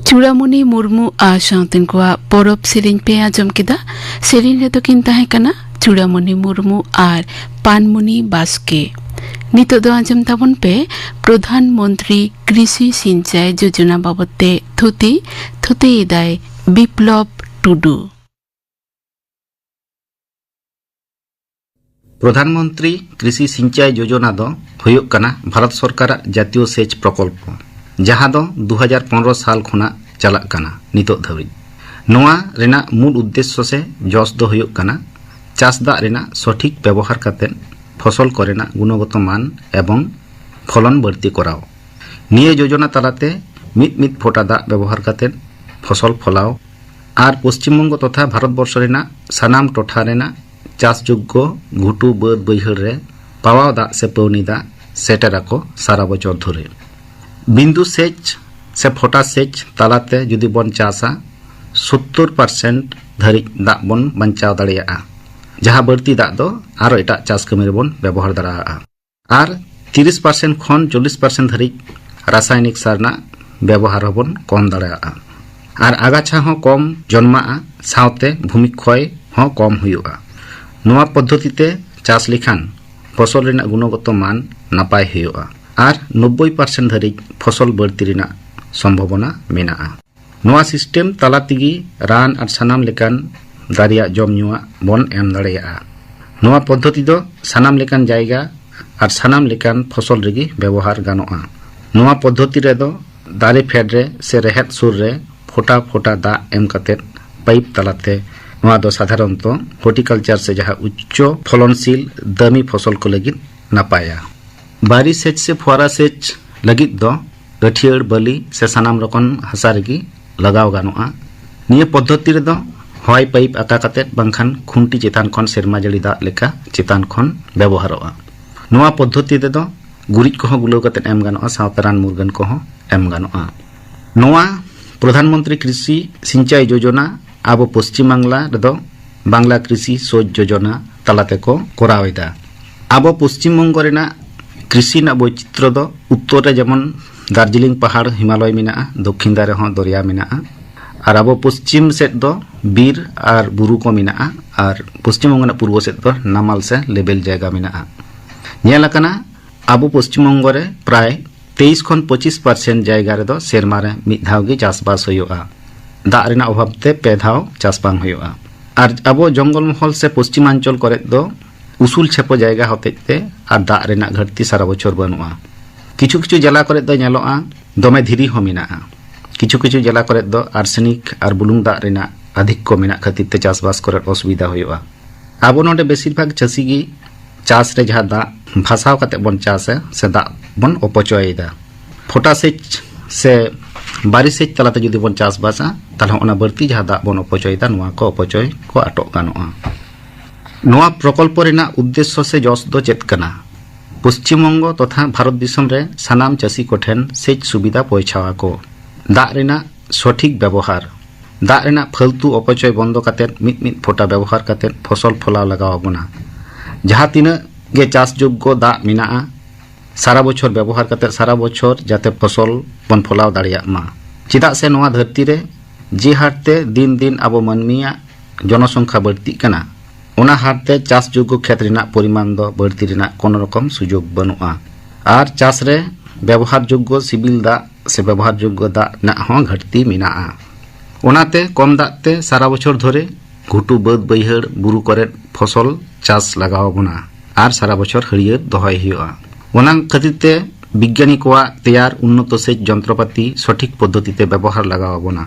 ᱪᱩᱲᱟᱢᱩᱱᱤ ᱢᱩᱨᱢᱩ ᱟᱨ ᱥᱟᱶᱛᱮᱱ ᱠᱚᱣᱟᱜ ᱯᱚᱨᱚᱵᱽ ᱥᱮᱨᱮᱧ ᱯᱮ ᱟᱸᱡᱚᱢ ᱠᱮᱫᱟ᱾ ᱥᱮᱨᱮᱧ ᱨᱮᱫᱚ ᱠᱤᱱ ᱛᱟᱦᱮᱸ ᱠᱟᱱᱟ ᱪᱩᱲᱟᱢᱩᱱᱤ ᱢᱩᱨᱢᱩ ᱟᱨ ᱯᱟᱱᱢᱩᱱᱤ ᱵᱟᱥᱠᱮ᱾ ᱱᱤᱛᱚᱜ ᱫᱚ ᱟᱸᱡᱚᱢ ᱛᱟᱵᱚᱱ ᱯᱮ ᱯᱨᱚᱫᱷᱟᱱ ᱢᱚᱱᱛᱨᱤ ᱠᱨᱤᱥᱤ ᱥᱤᱧᱪᱟᱭ ᱡᱳᱡᱚᱱᱟ ᱵᱟᱵᱚᱫ ᱛᱮ ᱛᱷᱩᱛᱤ᱾ ᱛᱷᱩᱛᱤᱭᱮᱫᱟᱭ ᱵᱤᱯᱞᱚᱵ ᱴᱩᱰᱩ᱾ ᱯᱨᱚᱫᱷᱟᱱ ᱢᱚᱱᱛᱨᱤ ᱠᱨᱤᱥᱤ ᱥᱤᱧᱪᱟᱭ ᱡᱳᱡᱚᱱᱟ ᱫᱚ ᱦᱩᱭᱩᱜ ᱠᱟᱱᱟ ᱵᱷᱟᱨᱚᱛ ᱥᱚᱨᱠᱟᱨᱟᱜ ᱡᱟᱛᱤᱭᱚ ᱥᱮᱪ ᱯᱨᱚᱠᱚᱞᱯᱚ, ᱡᱟᱦᱟᱸ ᱫᱚ ᱫᱩ ᱦᱟᱡᱟᱨ ᱯᱚᱱᱨᱚ ᱥᱟᱞ ᱠᱷᱚᱱᱟᱜ ᱪᱟᱞᱟᱜ ᱠᱟᱱᱟ ᱱᱤᱛᱚᱜ ᱫᱷᱟᱹᱵᱤᱡ᱾ ᱱᱚᱣᱟ ᱨᱮᱱᱟᱜ ᱢᱩᱞ ᱩᱫᱽᱫᱮᱥᱥᱚ ᱥᱮ ᱡᱚᱥ ᱫᱚ ᱦᱩᱭᱩᱜ ᱠᱟᱱᱟ ᱪᱟᱥ ᱫᱟᱜ ᱨᱮᱱᱟᱜ ᱥᱚᱴᱷᱤᱠ ᱵᱮᱵᱚᱦᱟᱨ ᱠᱟᱛᱮ ᱯᱷᱚᱥᱚᱞ ᱠᱚᱨᱮᱱᱟᱜ ᱜᱩᱱᱚᱜᱚᱛᱚ ᱢᱟᱱ ᱮᱵᱚᱝ ᱯᱷᱚᱞᱚᱱ ᱵᱟᱹᱲᱛᱤ ᱠᱚᱨᱟᱣ᱾ ᱱᱤᱭᱟᱹ ᱡᱳᱡᱚᱱᱟ ᱛᱟᱞᱟᱛᱮ ᱢᱤᱫ ᱢᱤᱫ ᱯᱷᱚᱴᱟ ᱫᱟᱜ ᱵᱮᱵᱚᱦᱟᱨ ᱠᱟᱛᱮ ᱯᱷᱚᱥᱚᱞ ᱯᱷᱚᱞᱟᱣ ᱟᱨ ᱯᱚᱥᱪᱤᱢ ᱵᱚᱝᱜᱚ ᱛᱚᱛᱷᱟ ᱵᱷᱟᱨᱚᱛ ᱵᱚᱨᱥᱚ ᱨᱮᱱᱟᱜ ᱥᱟᱱᱟᱢ ᱴᱚᱴᱷᱟ ᱨᱮᱱᱟᱜ ᱪᱟᱥ ᱡᱳᱜᱽᱜᱚ ᱜᱷᱩᱴᱩ ᱵᱟᱹᱫᱽ ᱵᱟᱹᱭᱦᱟᱹᱲ ᱨᱮ ᱯᱟᱣᱟᱣ ᱫᱟᱜ ᱥᱮ ᱯᱟᱹᱣᱱᱤ ᱫᱟᱜ ᱥᱮᱴᱮᱨ ᱟᱠᱚ ᱥᱟᱨᱟ ᱵᱚᱪᱷᱚᱨ ᱫᱷᱚᱨᱮ᱾ ᱵᱤᱱᱫᱩ ᱥᱮᱪ ᱥᱮ ᱯᱷᱚᱴᱟ ᱥᱮᱪ ᱛᱟᱞᱟᱛᱮ ᱡᱩᱫᱤ ᱵᱚᱱ ᱪᱟᱥᱟ, ᱥᱳᱛᱛᱳᱨ ᱯᱟᱨᱥᱮᱱᱴ ᱫᱷᱟᱹᱨᱤᱡ ᱫᱟᱜ ᱵᱚᱱ ᱵᱟᱧᱪᱟᱣ ᱫᱟᱲᱮᱭᱟᱜᱼᱟ, ᱡᱟᱦᱟᱸ ᱵᱟᱹᱲᱛᱤ ᱫᱟᱜ ᱫᱚ ᱟᱨᱚ ᱮᱴᱟᱜ ᱪᱟᱥ ᱠᱟᱹᱢᱤ ᱨᱮᱵᱚᱱ ᱵᱮᱵᱚᱦᱟᱨ ᱫᱟᱲᱮᱭᱟᱜᱼᱟ᱾ ᱟᱨ ᱛᱤᱨᱤᱥ ᱯᱟᱨᱥᱮᱱᱴ ᱠᱷᱚᱱ ᱪᱚᱞᱞᱤᱥ ᱯᱟᱨᱥᱮᱱᱴ ᱫᱷᱟᱹᱨᱤᱡ ᱨᱟᱥᱟᱭᱚᱱᱤᱠ ᱥᱟᱨ ᱨᱮᱱᱟᱜ ᱵᱮᱵᱚᱦᱟᱨ ᱦᱚᱸᱵᱚᱱ ᱠᱚᱢ ᱫᱟᱲᱮᱭᱟᱜᱼᱟ᱾ ᱟᱨ ᱟᱜᱟᱪᱷᱟ ᱦᱚᱸ ᱠᱚᱢ ᱡᱚᱱᱢᱟᱜᱼᱟ, ᱥᱟᱶᱛᱮ ᱵᱷᱩᱢᱤ ᱠᱷᱚᱭ ᱦᱚᱸ ᱠᱚᱢ ᱦᱩᱭᱩᱜᱼᱟ᱾ ᱱᱚᱣᱟ ᱯᱚᱫᱽᱫᱷᱚᱛᱤ ᱛᱮ ᱪᱟᱥ ᱞᱮᱠᱷᱟᱱ ᱯᱷᱚᱥᱚᱞ ᱨᱮᱱᱟᱜ ᱜᱩᱱᱚᱜᱚᱛᱚ ᱢᱟᱱ ᱱᱟᱯᱟᱭ ᱦᱩᱭᱩᱜᱼᱟ ᱟᱨ ᱱᱚᱵᱵᱳᱭ ᱯᱟᱨᱥᱮᱱᱴ ᱫᱷᱟᱹᱨᱤᱡ ᱯᱷᱚᱥᱚᱞ ᱵᱟᱹᱲᱛᱤ ᱨᱮᱱᱟᱜ ᱥᱚᱢᱵᱷᱚᱵᱚᱱᱟ ᱢᱮᱱᱟᱜᱼᱟ᱾ ᱱᱚᱣᱟ ᱥᱤᱥᱴᱮᱢ ᱛᱟᱞᱟ ᱛᱮᱜᱮ ᱨᱟᱱ ᱟᱨ ᱥᱟᱱᱟᱢ ᱞᱮᱠᱟᱱ ᱫᱟᱨᱮᱭᱟᱜ ᱡᱚᱢ ᱧᱩᱣᱟᱜ ᱵᱚᱱ ᱮᱢ ᱫᱟᱲᱮᱭᱟᱜᱼᱟ᱾ ᱱᱚᱣᱟ ᱯᱚᱫᱽᱫᱷᱚᱛᱤ ᱫᱚ ᱥᱟᱱᱟᱢ ᱞᱮᱠᱟᱱ ᱡᱟᱭᱜᱟ ᱟᱨ ᱥᱟᱱᱟᱢ ᱞᱮᱠᱟᱱ ᱯᱷᱚᱥᱚᱞ ᱨᱮᱜᱮ ᱵᱮᱵᱚᱦᱟᱨ ᱜᱟᱱᱚᱜᱼᱟ᱾ ᱱᱚᱣᱟ ᱯᱚᱫᱽᱫᱷᱚᱛᱤ ᱨᱮᱫᱚ ᱫᱟᱨᱮ ᱯᱷᱮᱰ ᱨᱮ ᱥᱮ ᱨᱮᱦᱮᱫ ᱥᱩᱨ ᱨᱮ ᱯᱷᱚᱴᱟ ᱯᱷᱚᱴᱟ ᱫᱟᱜ ᱮᱢ ᱠᱟᱛᱮ ᱯᱟᱭᱤᱯ ᱛᱟᱞᱟᱛᱮ, ᱱᱚᱣᱟ ᱫᱚ ᱥᱟᱫᱷᱟᱨᱚᱱᱛᱚ ᱦᱚᱨᱴᱤᱠᱟᱞᱪᱟᱨ ᱥᱮ ᱡᱟᱦᱟᱸ ᱩᱪᱪᱚ ᱯᱷᱚᱞᱚᱱᱥᱤᱞ ᱫᱟᱹᱢᱤ ᱯᱷᱚᱥᱚᱞ ᱠᱚ ᱞᱟᱹᱜᱤᱫ ᱱᱟᱯᱟᱭᱟ᱾ ᱵᱟᱨᱤ ᱥᱮᱪ ᱥᱮ ᱯᱷᱚᱣᱟᱨᱟ ᱥᱮᱪ ᱞᱟᱹᱜᱤᱫ ᱫᱚ ᱟᱹᱴᱷᱭᱟᱹᱲ ᱵᱟᱹᱞᱤ ᱥᱮ ᱥᱟᱱᱟᱢ ᱨᱚᱠᱚᱢ ᱦᱟᱥᱟ ᱨᱮᱜᱮ ᱞᱟᱜᱟᱣ ᱜᱟᱱᱚᱜᱼᱟ᱾ ᱱᱤᱭᱟᱹ ᱯᱚᱫᱽᱫᱷᱚᱛᱤ ᱨᱮᱫᱚ ᱦᱚᱭ ᱯᱟᱭᱤᱯ ᱟᱠᱟ ᱠᱟᱛᱮ ᱵᱟᱝᱠᱷᱟᱱ ᱠᱷᱩᱱᱴᱤ ᱪᱮᱛᱟᱱ ᱠᱷᱚᱱ ᱥᱮᱨᱢᱟ ᱡᱟᱹᱲᱤ ᱫᱟᱜ ᱞᱮᱠᱟ ᱪᱮᱛᱟᱱ ᱠᱷᱚᱱ ᱵᱮᱵᱚᱦᱟᱨᱚᱜᱼᱟ᱾ ᱱᱚᱣᱟ ᱯᱚᱫᱽᱫᱷᱚᱛᱤ ᱨᱮᱫᱚ ᱜᱩᱨᱤᱡ ᱠᱚᱦᱚᱸ ᱜᱩᱞᱟᱹᱣ ᱠᱟᱛᱮ ᱮᱢ ᱜᱟᱱᱚᱜᱼᱟ, ᱥᱟᱶᱛᱮ ᱨᱟᱱ ᱢᱩᱨᱜᱟᱹᱱ ᱠᱚᱦᱚᱸ ᱮᱢ ᱜᱟᱱᱚᱜᱼᱟ᱾ ᱱᱚᱣᱟ ᱯᱨᱚᱫᱷᱟᱱ ᱢᱚᱱᱛᱨᱤ ᱠᱨᱤᱥᱤ ᱥᱤᱧᱪᱟᱭ ᱡᱳᱡᱚᱱᱟ ᱟᱵᱚ ᱯᱚᱥᱪᱤᱢ ᱵᱟᱝᱞᱟ ᱨᱮᱫᱚ ᱵᱟᱝᱞᱟ ᱠᱨᱤᱥᱤ ᱥᱳᱪ ᱡᱳᱡᱚᱱᱟ ᱛᱟᱞᱟ ᱛᱮᱠᱚ ᱠᱚᱨᱟᱣ ᱮᱫᱟ᱾ ᱟᱵᱚ ᱯᱚᱥᱪᱤᱢ ᱵᱚᱝᱜᱚ ᱨᱮᱱᱟᱜ ᱠᱨᱤᱥᱤ ᱨᱮᱱᱟᱜ ᱵᱳᱭᱪᱤᱛᱨᱚ ᱫᱚ ᱩᱛᱛᱚᱨ ᱨᱮ ᱡᱮᱢᱚᱱ ᱫᱟᱨᱡᱤᱞᱤᱝ ᱯᱟᱦᱟᱲ ᱦᱤᱢᱟᱞᱚᱭ ᱢᱮᱱᱟᱜᱼᱟ, ᱫᱚᱠᱠᱷᱤᱱ ᱫᱷᱟᱨᱮ ᱦᱚᱸ ᱫᱚᱨᱭᱟ ᱢᱮᱱᱟᱜᱼᱟ᱾ ᱟᱨ ᱟᱵᱚ ᱯᱚᱥᱪᱤᱢ ᱥᱮᱫ ᱫᱚ ᱵᱤᱨ ᱟᱨ ᱵᱩᱨᱩ ᱠᱚ ᱢᱮᱱᱟᱜᱼᱟ, ᱟᱨ ᱯᱚᱥᱪᱤᱢ ᱵᱚᱝᱜᱚ ᱨᱮᱱᱟᱜ ᱯᱩᱨᱵᱚ ᱥᱮᱫ ᱫᱚ ᱱᱟᱢᱟᱞ ᱥᱮ ᱞᱮᱵᱮᱞ ᱡᱟᱭᱜᱟ ᱢᱮᱱᱟᱜᱼᱟ᱾ ᱧᱮᱞ ᱟᱠᱟᱱᱟ, ᱟᱵᱚ ᱯᱚᱥᱪᱤᱢ ᱵᱚᱝᱜᱚ ᱨᱮ ᱯᱨᱟᱭ ᱛᱮᱭᱤᱥ ᱠᱷᱚᱱ ᱯᱚᱸᱪᱤᱥ ᱯᱟᱨᱥᱮᱱᱴ ᱡᱟᱭᱜᱟ ᱨᱮᱫᱚ ᱥᱮᱨᱢᱟ ᱨᱮ ᱢᱤᱫ ᱫᱷᱟᱣ ᱜᱮ ᱪᱟᱥᱵᱟᱥ ᱦᱩᱭᱩᱜᱼᱟ᱾ ᱫᱟᱜ ᱨᱮᱱᱟᱜ ᱚᱵᱷᱟᱵ ᱛᱮ ᱯᱮ ᱫᱷᱟᱣ ᱪᱟᱥ ᱵᱟᱝ ᱦᱩᱭᱩᱜᱼᱟ᱾ ᱟᱨ ᱟᱵᱚ ᱡᱚᱝᱜᱚᱞ ᱢᱚᱦᱚᱞ ᱥᱮ ᱯᱚᱥᱪᱤᱢᱟᱧᱪᱚᱞ ᱠᱚᱨᱮ ᱫᱚ ᱩᱥᱩᱞ ᱪᱷᱮᱯᱚ ᱡᱟᱭᱜᱟ ᱦᱚᱛᱮᱡ ᱛᱮ ᱟᱨ ᱫᱟᱜ ᱨᱮᱱᱟᱜ ᱜᱷᱟᱹᱴᱛᱤ ᱥᱟᱨᱟ ᱵᱚᱪᱷᱚᱨ ᱵᱟᱹᱱᱩᱜᱼᱟ᱾ ᱠᱤᱪᱷᱩ ᱠᱤᱪᱷᱩ ᱡᱮᱞᱟ ᱠᱚᱨᱮ ᱫᱚ ᱧᱮᱞᱚᱜᱼᱟ, ᱫᱚᱢᱮ ᱫᱷᱤᱨᱤ ᱦᱚᱸ ᱢᱮᱱᱟᱜᱼᱟ᱾ ᱠᱤᱪᱷᱩ ᱠᱤᱪᱷᱩ ᱡᱮᱞᱟ ᱠᱚᱨᱮ ᱫᱚ ᱟᱨᱥᱮᱱᱤᱠ ᱟᱨ ᱵᱩᱞᱩᱝ ᱫᱟᱜ ᱨᱮᱱᱟᱜ ᱟᱫᱷᱤᱠᱠᱚ ᱢᱮᱱᱟᱜ ᱠᱷᱟᱹᱛᱤᱨ ᱛᱮ ᱪᱟᱥᱵᱟᱥ ᱠᱚᱨᱮ ᱚᱥᱩᱵᱤᱫᱷᱟ ᱦᱩᱭᱩᱜᱼᱟ᱾ ᱟᱵᱚ ᱱᱚᱰᱮ ᱵᱮᱥᱤᱨ ᱵᱷᱟᱜᱽ ᱪᱟᱹᱥᱤ ᱜᱮ ᱪᱟᱥ ᱨᱮ ᱡᱟᱦᱟᱸ ᱫᱟᱜ ᱵᱷᱟᱥᱟᱣ ᱠᱟᱛᱮ ᱵᱚᱱ ᱪᱟᱥᱟ ᱥᱮ ᱫᱟᱜ ᱵᱚᱱ ᱚᱯᱚᱪᱚᱭᱮᱫᱟ, ᱯᱷᱚᱴᱟ ᱥᱮᱪ ᱥᱮ ᱵᱟᱨᱤ ᱥᱮᱪ ᱛᱟᱞᱟᱛᱮ ᱡᱩᱫᱤ ᱵᱚᱱ ᱪᱟᱥᱵᱟᱥᱟ, ᱛᱟᱦᱚᱞᱮ ᱚᱱᱟ ᱵᱟᱹᱲᱛᱤ ᱡᱟᱦᱟᱸ ᱫᱟᱜ ᱵᱚᱱ ᱚᱯᱚᱪᱚᱭᱮᱫᱟ, ᱱᱚᱣᱟ ᱠᱚ ᱚᱯᱚᱪᱚᱭ ᱠᱚ ᱟᱴᱚᱜ ᱜᱟᱱᱚᱜᱼᱟ᱾ ᱱᱚᱣᱟ ᱯᱨᱚᱠᱚᱞᱯᱚ ᱨᱮᱱᱟᱜ ᱩᱫᱽᱫᱮᱥᱥᱚ ᱥᱮ ᱡᱚᱥ ᱫᱚ ᱪᱮᱫ ᱠᱟᱱᱟ? ᱯᱚᱥᱪᱤᱢ ᱵᱚᱝᱜᱚ ᱛᱚᱛᱷᱟ ᱵᱷᱟᱨᱚᱛ ᱫᱤᱥᱚᱢ ᱨᱮ ᱥᱟᱱᱟᱢ ᱪᱟᱹᱥᱤ ᱠᱚᱴᱷᱮᱱ ᱥᱮᱪ ᱥᱩᱵᱤᱫᱷᱟ ᱯᱳᱣᱪᱷᱟᱣ ᱟᱠᱚ᱾ ᱫᱟᱜ ᱨᱮᱱᱟᱜ ᱥᱚᱴᱷᱤᱠ ᱵᱮᱵᱚᱦᱟᱨ, ᱫᱟᱜ ᱨᱮᱱᱟᱜ ᱯᱷᱟᱹᱞᱛᱩ ᱚᱯᱚᱪᱚᱭ ᱵᱚᱱᱫᱚ ᱠᱟᱛᱮ ᱢᱤᱫ ᱢᱤᱫ ᱯᱷᱚᱴᱟ ᱵᱮᱵᱚᱦᱟᱨ ᱠᱟᱛᱮ ᱯᱷᱚᱥᱚᱞ ᱯᱷᱚᱞᱟᱣ ᱞᱟᱜᱟᱣ ᱟᱵᱚᱱᱟ᱾ ᱡᱟᱦᱟᱸ ᱛᱤᱱᱟᱹᱜ ᱜᱮ ᱪᱟᱥ ᱡᱳᱜᱽᱜᱚ ᱫᱟᱜ ᱢᱮᱱᱟᱜᱼᱟ, ᱥᱟᱨᱟ ᱵᱚᱪᱷᱚᱨ ᱵᱮᱵᱚᱦᱟᱨ ᱠᱟᱛᱮ ᱥᱟᱨᱟ ᱵᱚᱪᱷᱚᱨ ᱡᱟᱛᱮ ᱯᱷᱚᱥᱚᱞ ᱵᱚᱱ ᱯᱷᱚᱞᱟᱣ ᱫᱟᱲᱮᱭᱟᱜ ᱢᱟ᱾ ᱪᱮᱫᱟᱜ ᱥᱮ ᱱᱚᱣᱟ ᱫᱷᱟᱹᱨᱛᱤ ᱨᱮ ᱡᱮ ᱦᱟᱨ ᱛᱮ ᱫᱤᱱ ᱫᱤᱱ ᱟᱵᱚ ᱢᱟᱹᱱᱢᱤᱭᱟᱜ ᱡᱚᱱᱚᱥᱚᱝᱠᱷᱟ ᱵᱟᱹᱲᱛᱤᱜ ᱠᱟᱱᱟ, ᱚᱱᱟ ᱦᱟᱨ ᱛᱮ ᱪᱟᱥ ᱡᱳᱜᱽᱜᱚ ᱠᱷᱮᱛ ᱨᱮᱱᱟᱜ ᱯᱚᱨᱤᱢᱟᱱ ᱫᱚ ᱵᱟᱹᱲᱛᱤ ᱨᱮᱱᱟᱜ ᱠᱳᱱᱳ ᱨᱚᱠᱚᱢ ᱥᱩᱡᱳᱜᱽ ᱵᱟᱹᱱᱩᱜᱼᱟ᱾ ᱟᱨ ᱪᱟᱥ ᱨᱮ ᱵᱮᱵᱚᱦᱟᱨ ᱡᱳᱜᱽᱜᱚ ᱥᱤᱵᱤᱞ ᱫᱟᱜ ᱥᱮ ᱵᱮᱵᱚᱦᱟᱨ ᱡᱳᱜᱽᱜᱚ ᱫᱟᱜ ᱨᱮᱱᱟᱜ ᱦᱚᱸ ᱜᱷᱟᱹᱴᱛᱤ ᱢᱮᱱᱟᱜᱼᱟ᱾ ᱚᱱᱟᱛᱮ ᱠᱚᱢ ᱫᱟᱜ ᱛᱮ ᱥᱟᱨᱟ ᱵᱚᱪᱷᱚᱨ ᱫᱷᱚᱨᱮ ᱜᱷᱩᱴᱩ ᱵᱟᱹᱫᱽ ᱵᱟᱹᱭᱦᱟᱹᱲ ᱵᱩᱨᱩ ᱠᱚᱨᱮ ᱯᱷᱚᱥᱚᱞ ᱪᱟᱥ ᱞᱟᱜᱟᱣ ᱟᱵᱚᱱᱟ ᱟᱨ ᱥᱟᱨᱟ ᱵᱚᱪᱷᱚᱨ ᱦᱟᱹᱨᱭᱟᱹᱲ ᱫᱚᱦᱚᱭ ᱦᱩᱭᱩᱜᱼᱟ᱾ ᱚᱱᱟ ᱠᱷᱟᱹᱛᱤᱨ ᱛᱮ ᱵᱤᱜᱽᱜᱟᱱᱤ ᱠᱚᱣᱟᱜ ᱛᱮᱭᱟᱨ ᱩᱱᱱᱚᱛᱚ ᱥᱮᱪ ᱡᱚᱱᱛᱨᱚᱯᱟᱛᱤ ᱥᱚᱴᱷᱤᱠ ᱯᱚᱫᱽᱫᱷᱚᱛᱤ ᱛᱮ ᱵᱮᱵᱚᱦᱟᱨ ᱞᱟᱜᱟᱣ ᱟᱵᱚᱱᱟ᱾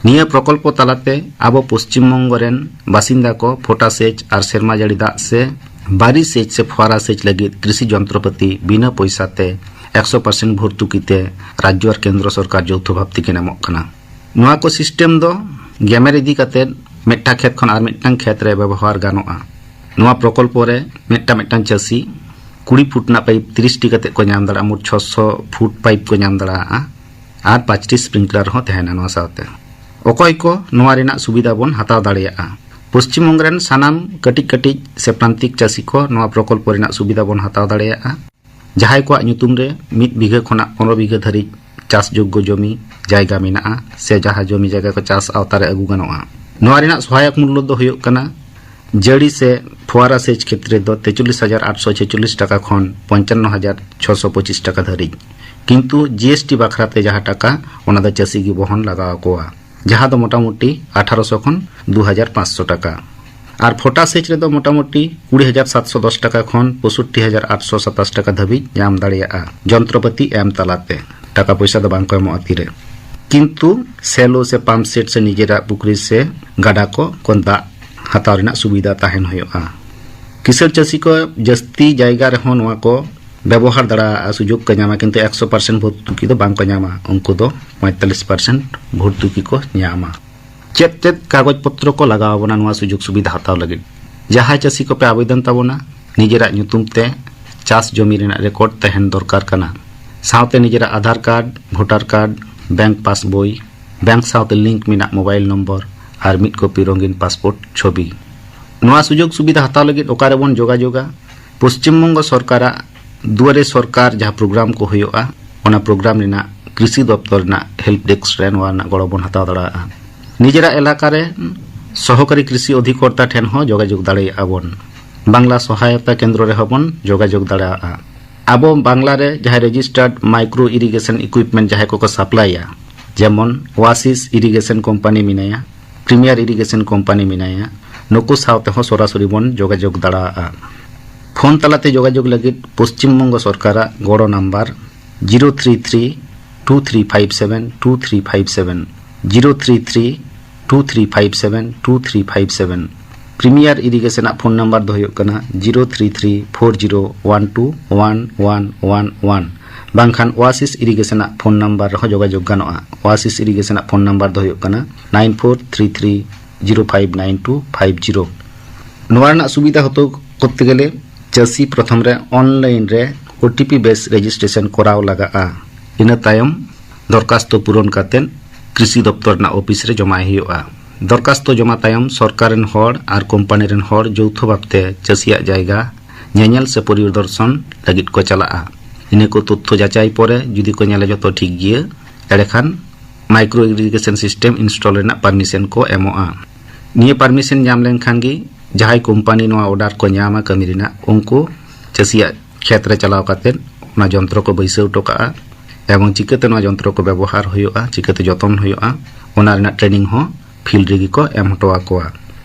ᱱᱤᱭᱟᱹ ᱯᱨᱚᱠᱚᱞᱯᱚ ᱛᱟᱞᱟᱛᱮ ᱟᱵᱚ ᱯᱚᱥᱪᱤᱢ ᱵᱚᱝᱜᱚ ᱨᱮᱱ ᱵᱟᱥᱤᱱᱫᱟ ᱠᱚ ᱯᱷᱚᱴᱟ ᱥᱮᱪ ᱟᱨ ᱥᱮᱨᱢᱟ ᱡᱟᱹᱲᱤ ᱫᱟᱜ ᱥᱮ ᱵᱟᱨᱤ ᱥᱮᱪ ᱥᱮ ᱯᱷᱚᱣᱟᱨᱟ ᱥᱮᱪ ᱞᱟᱹᱜᱤᱫ ᱠᱨᱤᱥᱤ ᱡᱚᱱᱛᱨᱚᱯᱟᱛᱤ ᱵᱤᱱᱟᱹ ᱯᱚᱭᱥᱟ ᱛᱮ ᱮᱠᱥᱚ ᱯᱟᱨᱥᱮᱱᱴ ᱵᱷᱚᱨᱛᱩᱠᱤ ᱛᱮ ᱨᱟᱡᱽᱡᱚ ᱟᱨ ᱠᱮᱱᱫᱨᱚ ᱥᱚᱨᱠᱟᱨ ᱡᱳᱣᱛᱷᱚ ᱵᱷᱟᱵ ᱛᱮᱠᱤᱱ ᱮᱢᱚᱜ ᱠᱟᱱᱟ᱾ ᱱᱚᱣᱟ ᱠᱚ ᱥᱤᱥᱴᱮᱢ ᱫᱚ ᱜᱮᱢᱮᱨ ᱤᱫᱤ ᱠᱟᱛᱮ ᱢᱤᱫᱴᱟᱝ ᱠᱷᱮᱛ ᱠᱷᱚᱱ ᱟᱨ ᱢᱤᱫᱴᱟᱝ ᱠᱷᱮᱛ ᱨᱮ ᱵᱮᱵᱚᱦᱟᱨ ᱜᱟᱱᱚᱜᱼᱟ᱾ ᱱᱚᱣᱟ ᱯᱨᱚᱠᱚᱞᱯᱚ ᱨᱮ ᱢᱤᱫᱴᱟᱝ ᱢᱤᱫᱴᱟᱝ ᱪᱟᱹᱥᱤ ᱠᱩᱲᱤ ᱯᱷᱩᱴ ᱨᱮᱱᱟᱜ ᱯᱟᱭᱤᱯ ᱛᱤᱨᱤᱥ ᱴᱤ ᱠᱟᱛᱮ ᱠᱚ ᱧᱟᱢ ᱫᱟᱲᱮᱭᱟᱜᱼᱟ, ᱢᱳᱴ ᱪᱷᱚᱥᱚ ᱯᱷᱩᱴ ᱯᱟᱭᱤᱯ ᱠᱚ ᱧᱟᱢ ᱫᱟᱲᱮᱭᱟᱜᱼᱟ᱾ ᱟᱨ ᱯᱟᱸᱪᱴᱤ ᱥᱯᱨᱤᱝᱠᱞᱟᱨ ᱦᱚᱸ ᱛᱟᱦᱮᱱᱟ ᱱᱚᱣᱟ ᱥᱟᱶᱛᱮ᱾ ᱚᱠᱚᱭ ᱠᱚ ᱱᱚᱣᱟ ᱨᱮᱱᱟᱜ ᱥᱩᱵᱤᱫᱷᱟ ᱵᱚᱱ ᱦᱟᱛᱟᱣ ᱫᱟᱲᱮᱭᱟᱜᱼᱟ? ᱯᱚᱥᱪᱤᱢ ᱵᱚᱝᱜᱚ ᱨᱮᱱ ᱥᱟᱱᱟᱢ ᱠᱟᱹᱴᱤᱡ ᱠᱟᱹᱴᱤᱡ ᱥᱮ ᱯᱨᱟᱱᱛᱤᱠ ᱪᱟᱹᱥᱤ ᱠᱚ ᱱᱚᱣᱟ ᱯᱨᱚᱠᱚᱞᱯᱚ ᱨᱮᱱᱟᱜ ᱥᱩᱵᱤᱫᱷᱟ ᱵᱚᱱ ᱦᱟᱛᱟᱣ ᱫᱟᱲᱮᱭᱟᱜᱼᱟ᱾ ᱡᱟᱦᱟᱸᱭ ᱠᱚᱣᱟᱜ ᱧᱩᱛᱩᱢ ᱨᱮ ᱢᱤᱫ ᱵᱤᱜᱷᱟᱹ ᱠᱷᱚᱱᱟᱜ ᱯᱚᱱᱨᱚ ᱵᱤᱜᱷᱟᱹ ᱫᱷᱟᱹᱨᱤᱡ ᱪᱟᱥ ᱡᱳᱜᱽᱜᱚ ᱡᱚᱢᱤ ᱡᱟᱭᱜᱟ ᱢᱮᱱᱟᱜᱼᱟ ᱥᱮ ᱡᱟᱦᱟᱸ ᱡᱚᱢᱤ ᱡᱟᱭᱜᱟ ᱠᱚ ᱪᱟᱥ ᱟᱣᱛᱟ ᱨᱮ ᱟᱹᱜᱩ ᱜᱟᱱᱚᱜᱼᱟ᱾ ᱱᱚᱣᱟ ᱨᱮᱱᱟᱜ ᱥᱚᱦᱟᱭᱚᱠ ᱢᱩᱞᱞᱚ ᱫᱚ ᱦᱩᱭᱩᱜ ᱠᱟᱱᱟ ᱡᱟᱹᱲᱤ ᱥᱮ ᱯᱷᱳᱣᱟᱨᱟ ᱥᱮᱪ ᱠᱷᱮᱛᱨᱮ ᱫᱚ ᱛᱮᱪᱚᱞᱞᱤᱥ ᱦᱟᱡᱟᱨ ᱟᱴᱥᱚ ᱪᱷᱮᱪᱚᱞᱞᱤᱥ ᱴᱟᱠᱟ ᱠᱷᱚᱱ ᱯᱚᱧᱪᱟᱱᱱᱚ ᱦᱟᱡᱟᱨ ᱪᱷᱚᱥᱚ ᱯᱚᱸᱪᱤᱥ ᱴᱟᱠᱟ ᱫᱷᱟᱹᱨᱤᱡ᱾ ᱠᱤᱱᱛᱩ ᱡᱤ ᱮᱥ ᱴᱤ ᱵᱟᱠᱷᱨᱟ ᱛᱮ ᱡᱟᱦᱟᱸ ᱴᱟᱠᱟ, ᱚᱱᱟ ᱫᱚ ᱪᱟᱹᱥᱤ ᱜᱮ ᱵᱚᱦᱚᱱ ᱞᱟᱜᱟᱣ ᱟᱠᱚᱣᱟ, ᱡᱟᱦᱟᱸ ᱫᱚ ᱢᱚᱴᱟᱢᱩᱴᱤ ᱟᱴᱷᱟᱨᱚᱥᱚ ᱠᱷᱚᱱ ᱫᱩ ᱦᱟᱡᱟᱨ ᱯᱟᱸᱪᱥᱚ ᱴᱟᱠᱟ᱾ ᱟᱨ ᱯᱷᱳᱴᱟ ᱥᱮᱪ ᱨᱮᱫᱚ ᱢᱚᱴᱟᱢᱩᱴᱤ ᱠᱩᱲᱤ ᱦᱟᱡᱟᱨ ᱥᱟᱛᱥᱚ ᱫᱚᱥ ᱴᱟᱠᱟ ᱠᱷᱚᱱ ᱯᱚᱸᱭᱥᱚᱴᱴᱤ ᱦᱟᱡᱟᱨ ᱟᱴᱥᱚ ᱥᱟᱛᱟᱥ ᱴᱟᱠᱟ ᱫᱷᱟᱹᱵᱤᱡ ᱧᱟᱢ ᱫᱟᱲᱮᱭᱟᱜᱼᱟ, ᱡᱚᱱᱛᱨᱚᱯᱟᱹᱛᱤ ᱮᱢ ᱛᱟᱞᱟᱛᱮ᱾ ᱴᱟᱠᱟ ᱯᱚᱭᱥᱟ ᱫᱚ ᱵᱟᱝ ᱠᱚ ᱮᱢᱚᱜᱼᱟ ᱛᱤᱨᱮ᱾ ᱠᱤᱱᱛᱩ ᱥᱮᱞᱳ ᱥᱮ ᱯᱟᱢᱯ ᱥᱮᱴ ᱥᱮ ᱱᱤᱡᱮᱨᱟᱜ ᱯᱩᱠᱷᱨᱤ ᱥᱮ ᱜᱟᱰᱟ ᱠᱚ ᱠᱷᱚᱱ ᱫᱟᱜ ᱦᱟᱛᱟᱣ ᱨᱮᱱᱟᱜ ᱥᱩᱵᱤᱫᱷᱟ ᱛᱟᱦᱮᱱ ᱦᱩᱭᱩᱜᱼᱟ᱾ ᱠᱤᱥᱟᱹᱬ ᱪᱟᱹᱥᱤ ᱠᱚ ᱡᱟᱹᱥᱛᱤ ᱡᱟᱭᱜᱟ ᱨᱮᱦᱚᱸ ᱱᱚᱣᱟ ᱠᱚ ᱵᱮᱵᱚᱦᱟᱨ ᱫᱟᱲᱮᱭᱟᱜᱼᱟ, ᱥᱩᱡᱳᱜᱽ ᱠᱚ ᱧᱟᱢᱟ, ᱠᱤᱱᱛᱩ ᱮᱠᱥᱚ ᱯᱟᱨᱥᱮᱱᱴ ᱵᱷᱚᱨᱛᱩᱠᱤ ᱫᱚ ᱵᱟᱝ ᱠᱚ ᱧᱟᱢᱟ᱾ ᱩᱱᱠᱩ ᱫᱚ ᱯᱚᱸᱭᱛᱟᱞᱞᱤᱥ ᱯᱟᱨᱥᱮᱱᱴ ᱵᱷᱚᱨᱛᱩᱠᱤ ᱠᱚ ᱧᱟᱢᱟ᱾ ᱪᱮᱫ ᱪᱮᱫ ᱠᱟᱜᱚᱡᱽ ᱯᱚᱛᱨᱚ ᱠᱚ ᱞᱟᱜᱟᱣ ᱟᱵᱚᱱᱟ ᱱᱚᱣᱟ ᱥᱩᱡᱳᱜᱽ ᱥᱩᱵᱤᱫᱷᱟ ᱦᱟᱛᱟᱣ ᱞᱟᱹᱜᱤᱫ? ᱡᱟᱦᱟᱸᱭ ᱪᱟᱹᱥᱤ ᱠᱚᱯᱮ ᱟᱵᱮᱫᱚᱱ ᱛᱟᱵᱚᱱᱟ, ᱱᱤᱡᱮᱨᱟᱜ ᱧᱩᱛᱩᱢ ᱛᱮ ᱪᱟᱥ ᱡᱚᱢᱤ ᱨᱮᱱᱟᱜ ᱨᱮᱠᱚᱨᱰ ᱛᱟᱦᱮᱱ ᱫᱚᱨᱠᱟᱨ ᱠᱟᱱᱟ, ᱥᱟᱶᱛᱮ ᱱᱤᱡᱮᱨᱟᱜ Aadhaar card, voter card, bank passbook, bank ᱥᱟᱶᱛᱮ ᱞᱤᱝᱠ ᱢᱮᱱᱟᱜ ᱢᱳᱵᱟᱭᱤᱞ ᱱᱚᱢᱵᱚᱨ ᱟᱨ ᱢᱤᱫ ᱠᱚᱯᱤ ᱨᱚᱝᱜᱤᱱ ᱯᱟᱥᱯᱳᱨᱴ ᱪᱷᱚᱵᱤ᱾ ᱱᱚᱣᱟ ᱥᱩᱡᱳᱜᱽ ᱥᱩᱵᱤᱫᱷᱟ ᱦᱟᱛᱟᱣ ᱞᱟᱹᱜᱤᱫ ᱚᱠᱟ ᱨᱮᱵᱚᱱ ᱡᱳᱜᱟᱡᱳᱜᱟ? ᱯᱚᱥᱪᱤᱢ ᱵᱚᱝᱜᱚ ᱥᱚᱨᱠᱟᱨᱟᱜ ᱫᱩᱣᱟᱨᱮ ᱥᱚᱨᱠᱟᱨ ᱡᱟᱦᱟᱸ ᱯᱨᱳᱜᱨᱟᱢ ᱠᱚ ᱦᱩᱭᱩᱜᱼᱟ, ᱚᱱᱟ ᱯᱨᱳᱜᱨᱟᱢ ᱨᱮᱱᱟᱜ ᱠᱨᱤᱥᱤ ᱫᱚᱯᱛᱚᱨ ᱨᱮᱱᱟᱜ ᱦᱮᱞᱯ ᱰᱮᱥᱠ ᱨᱮ ᱱᱚᱣᱟ ᱨᱮᱱᱟᱜ ᱜᱚᱲᱚ ᱵᱚᱱ ᱦᱟᱛᱟᱣ ᱫᱟᱲᱮᱭᱟᱜᱼᱟ᱾ ᱱᱤᱡᱮᱨᱟᱜ ᱮᱞᱟᱠᱟ ᱨᱮ ᱥᱚᱦᱚᱠᱟᱨᱤ ᱠᱨᱤᱥᱤ ᱚᱫᱷᱤᱠᱚᱨᱛᱟ ᱴᱷᱮᱱ ᱦᱚᱸ ᱡᱳᱜᱟᱡᱳᱜᱽ ᱫᱟᱲᱮᱭᱟᱜᱼᱟ ᱵᱚᱱ᱾ ᱵᱟᱝᱞᱟ ᱥᱚᱦᱟᱭᱚᱛᱟ ᱠᱮᱱᱫᱨᱚ ᱨᱮᱦᱚᱸ ᱵᱚᱱ ᱡᱳᱜᱟᱡᱳᱜᱽ ᱫᱟᱲᱮᱭᱟᱜᱼᱟ᱾ ᱟᱵᱚ ᱵᱟᱝᱞᱟ ᱨᱮ ᱡᱟᱦᱟᱸᱭ ᱨᱮᱡᱤᱥᱴᱟᱨᱰ ᱢᱟᱭᱠᱨᱳ ᱤᱨᱤᱜᱮᱥᱚᱱ ᱤᱠᱩᱭᱤᱯᱢᱮᱱᱴ ᱡᱟᱦᱟᱸᱭ ᱠᱚᱠᱚ ᱥᱟᱯᱞᱟᱭᱟ, ᱡᱮᱢᱚᱱ ᱳᱭᱟᱥᱤᱥ ᱤᱨᱤᱜᱮᱥᱚᱱ ᱠᱳᱢᱯᱟᱱᱤ ᱢᱮᱱᱟᱭᱟ, ᱯᱨᱤᱢᱤᱭᱟᱨ ᱤᱨᱤᱜᱮᱥᱚᱱ ᱠᱳᱢᱯᱟᱱᱤ ᱢᱮᱱᱟᱭᱟ, ᱱᱩᱠᱩ ᱥᱟᱶ ᱛᱮᱦᱚᱸ ᱥᱚᱨᱟᱥᱚᱨᱤ ᱵᱚᱱ ᱡᱳᱜᱟᱡᱳᱜᱽ ᱫᱟᱲᱮᱭᱟᱜᱼᱟ᱾ ᱯᱷᱳᱱ ᱛᱟᱞᱟᱛᱮ ᱡᱳᱜᱟᱡᱳᱜᱽ ᱞᱟᱹᱜᱤᱫ ᱯᱚᱥᱪᱤᱢ ᱵᱚᱝᱜᱚ ᱥᱚᱨᱠᱟᱨᱟᱜ ᱜᱚᱲᱚ number zero three three two three five seven two three five seven, zero three three two three five seven two three five seven. Premier ᱤᱨᱤᱜᱮᱥᱚᱱᱟᱜ ᱯᱷᱳᱱ ᱱᱟᱢᱵᱟᱨ ᱫᱚ ᱦᱩᱭᱩᱜ ᱠᱟᱱᱟ zero three three four zero one two one one one one, ᱵᱟᱝᱠᱷᱟᱱ oasis ᱤᱨᱤᱜᱮᱥᱚᱱᱟᱜ phone number ᱨᱮᱦᱚᱸ ᱡᱳᱜᱟᱡᱳᱜᱽ ᱜᱟᱱᱚᱜᱼᱟ᱾ ᱳᱭᱟᱥᱤᱥ ᱤᱨᱤᱜᱮᱥᱚᱱᱟᱜ phone number ᱫᱚ ᱦᱩᱭᱩᱜ ᱠᱟᱱᱟ nine four three three zero five nine two five zero. ᱱᱚᱣᱟ ᱨᱮᱱᱟᱜ ᱥᱩᱵᱤᱫᱷᱟ ᱦᱟᱛᱟᱣ ᱠᱚᱨᱛᱮ ᱜᱮᱞᱮ ᱪᱟᱹᱥᱤ ᱯᱨᱚᱛᱷᱚᱢ ᱨᱮ ᱚᱱᱞᱟᱭᱤᱱ ᱨᱮ ᱳ ᱴᱤ ᱯᱤ ᱵᱮᱥ ᱨᱮᱡᱤᱥᱴᱨᱮᱥᱚᱱ ᱠᱚᱨᱟᱣ ᱞᱟᱜᱟᱜᱼᱟ᱾ ᱤᱱᱟᱹ ᱛᱟᱭᱚᱢ ᱫᱚᱨᱠᱷᱟᱥᱛᱚ ᱯᱩᱨᱚᱱ ᱠᱟᱛᱮᱫ ᱠᱨᱤᱥᱤ ᱫᱚᱯᱛᱚᱨ ᱨᱮᱱᱟᱜ ᱚᱯᱷᱤᱥ ᱨᱮ ᱡᱚᱢᱟᱭ ᱦᱩᱭᱩᱜᱼᱟ᱾ ᱫᱚᱨᱠᱷᱟᱥᱛᱚ ᱡᱚᱢᱟ ᱛᱟᱭᱚᱢ ᱥᱚᱨᱠᱟᱨ ᱨᱮᱱ ᱦᱚᱲ ᱟᱨ ᱠᱳᱢᱯᱟᱱᱤ ᱨᱮᱱ ᱦᱚᱲ ᱡᱳᱣᱛᱷᱚ ᱵᱷᱟᱵᱽᱛᱮ ᱪᱟᱹᱥᱤᱭᱟᱜ ᱡᱟᱭᱜᱟ ᱧᱮᱧᱮᱞ ᱥᱮ ᱯᱚᱨᱤᱫᱚᱨᱥᱚᱱ ᱞᱟᱹᱜᱤᱫ ᱠᱚ ᱪᱟᱞᱟᱜᱼᱟ᱾ ᱤᱱᱟᱹ ᱠᱚ ᱛᱚᱛᱛᱷᱚ ᱡᱟᱪᱟᱭ ᱯᱚᱨᱮ ᱡᱩᱫᱤ ᱠᱚ ᱧᱮᱞᱟ ᱡᱚᱛᱚ ᱴᱷᱤᱠ ᱜᱮᱭᱟ, ᱮᱸᱰᱮᱠᱷᱟᱱ micro irrigation system install ᱨᱮᱱᱟᱜ permission ᱠᱚ ᱮᱢᱚᱜᱼᱟ᱾ ᱱᱤᱭᱟᱹ permission ᱧᱟᱢ ᱞᱮᱱᱠᱷᱟᱱ ᱜᱮ ᱡᱟᱦᱟᱸᱭ ᱠᱳᱢᱯᱟᱱᱤ ᱱᱚᱣᱟ order ᱠᱚ ᱧᱟᱢᱟ ᱠᱟᱹᱢᱤ ᱨᱮᱱᱟᱜ, ᱩᱱᱠᱩ ᱪᱟᱹᱥᱤᱭᱟᱜ ᱠᱷᱮᱛ ᱨᱮ ᱪᱟᱞᱟᱣ ᱠᱟᱛᱮ ᱚᱱᱟ ᱡᱚᱱᱛᱨᱚ ᱠᱚ ᱵᱟᱹᱭᱥᱟᱹᱣ ᱦᱚᱴᱚ ᱠᱟᱜᱼᱟ ᱮᱵᱚᱝ ᱪᱤᱠᱟᱹᱛᱮ ᱱᱚᱣᱟ ᱡᱚᱱᱛᱨᱚ ᱠᱚ ᱵᱮᱵᱚᱦᱟᱨ ᱦᱩᱭᱩᱜᱼᱟ, ᱪᱤᱠᱟᱹᱛᱮ ᱡᱚᱛᱚᱱ ᱦᱩᱭᱩᱜᱼᱟ, ᱚᱱᱟ ᱨᱮᱱᱟᱜ training ᱦᱚᱸ field ᱨᱮᱜᱮ ᱠᱚ ᱮᱢ ᱦᱚᱴᱚ ᱟᱠᱚᱣᱟ᱾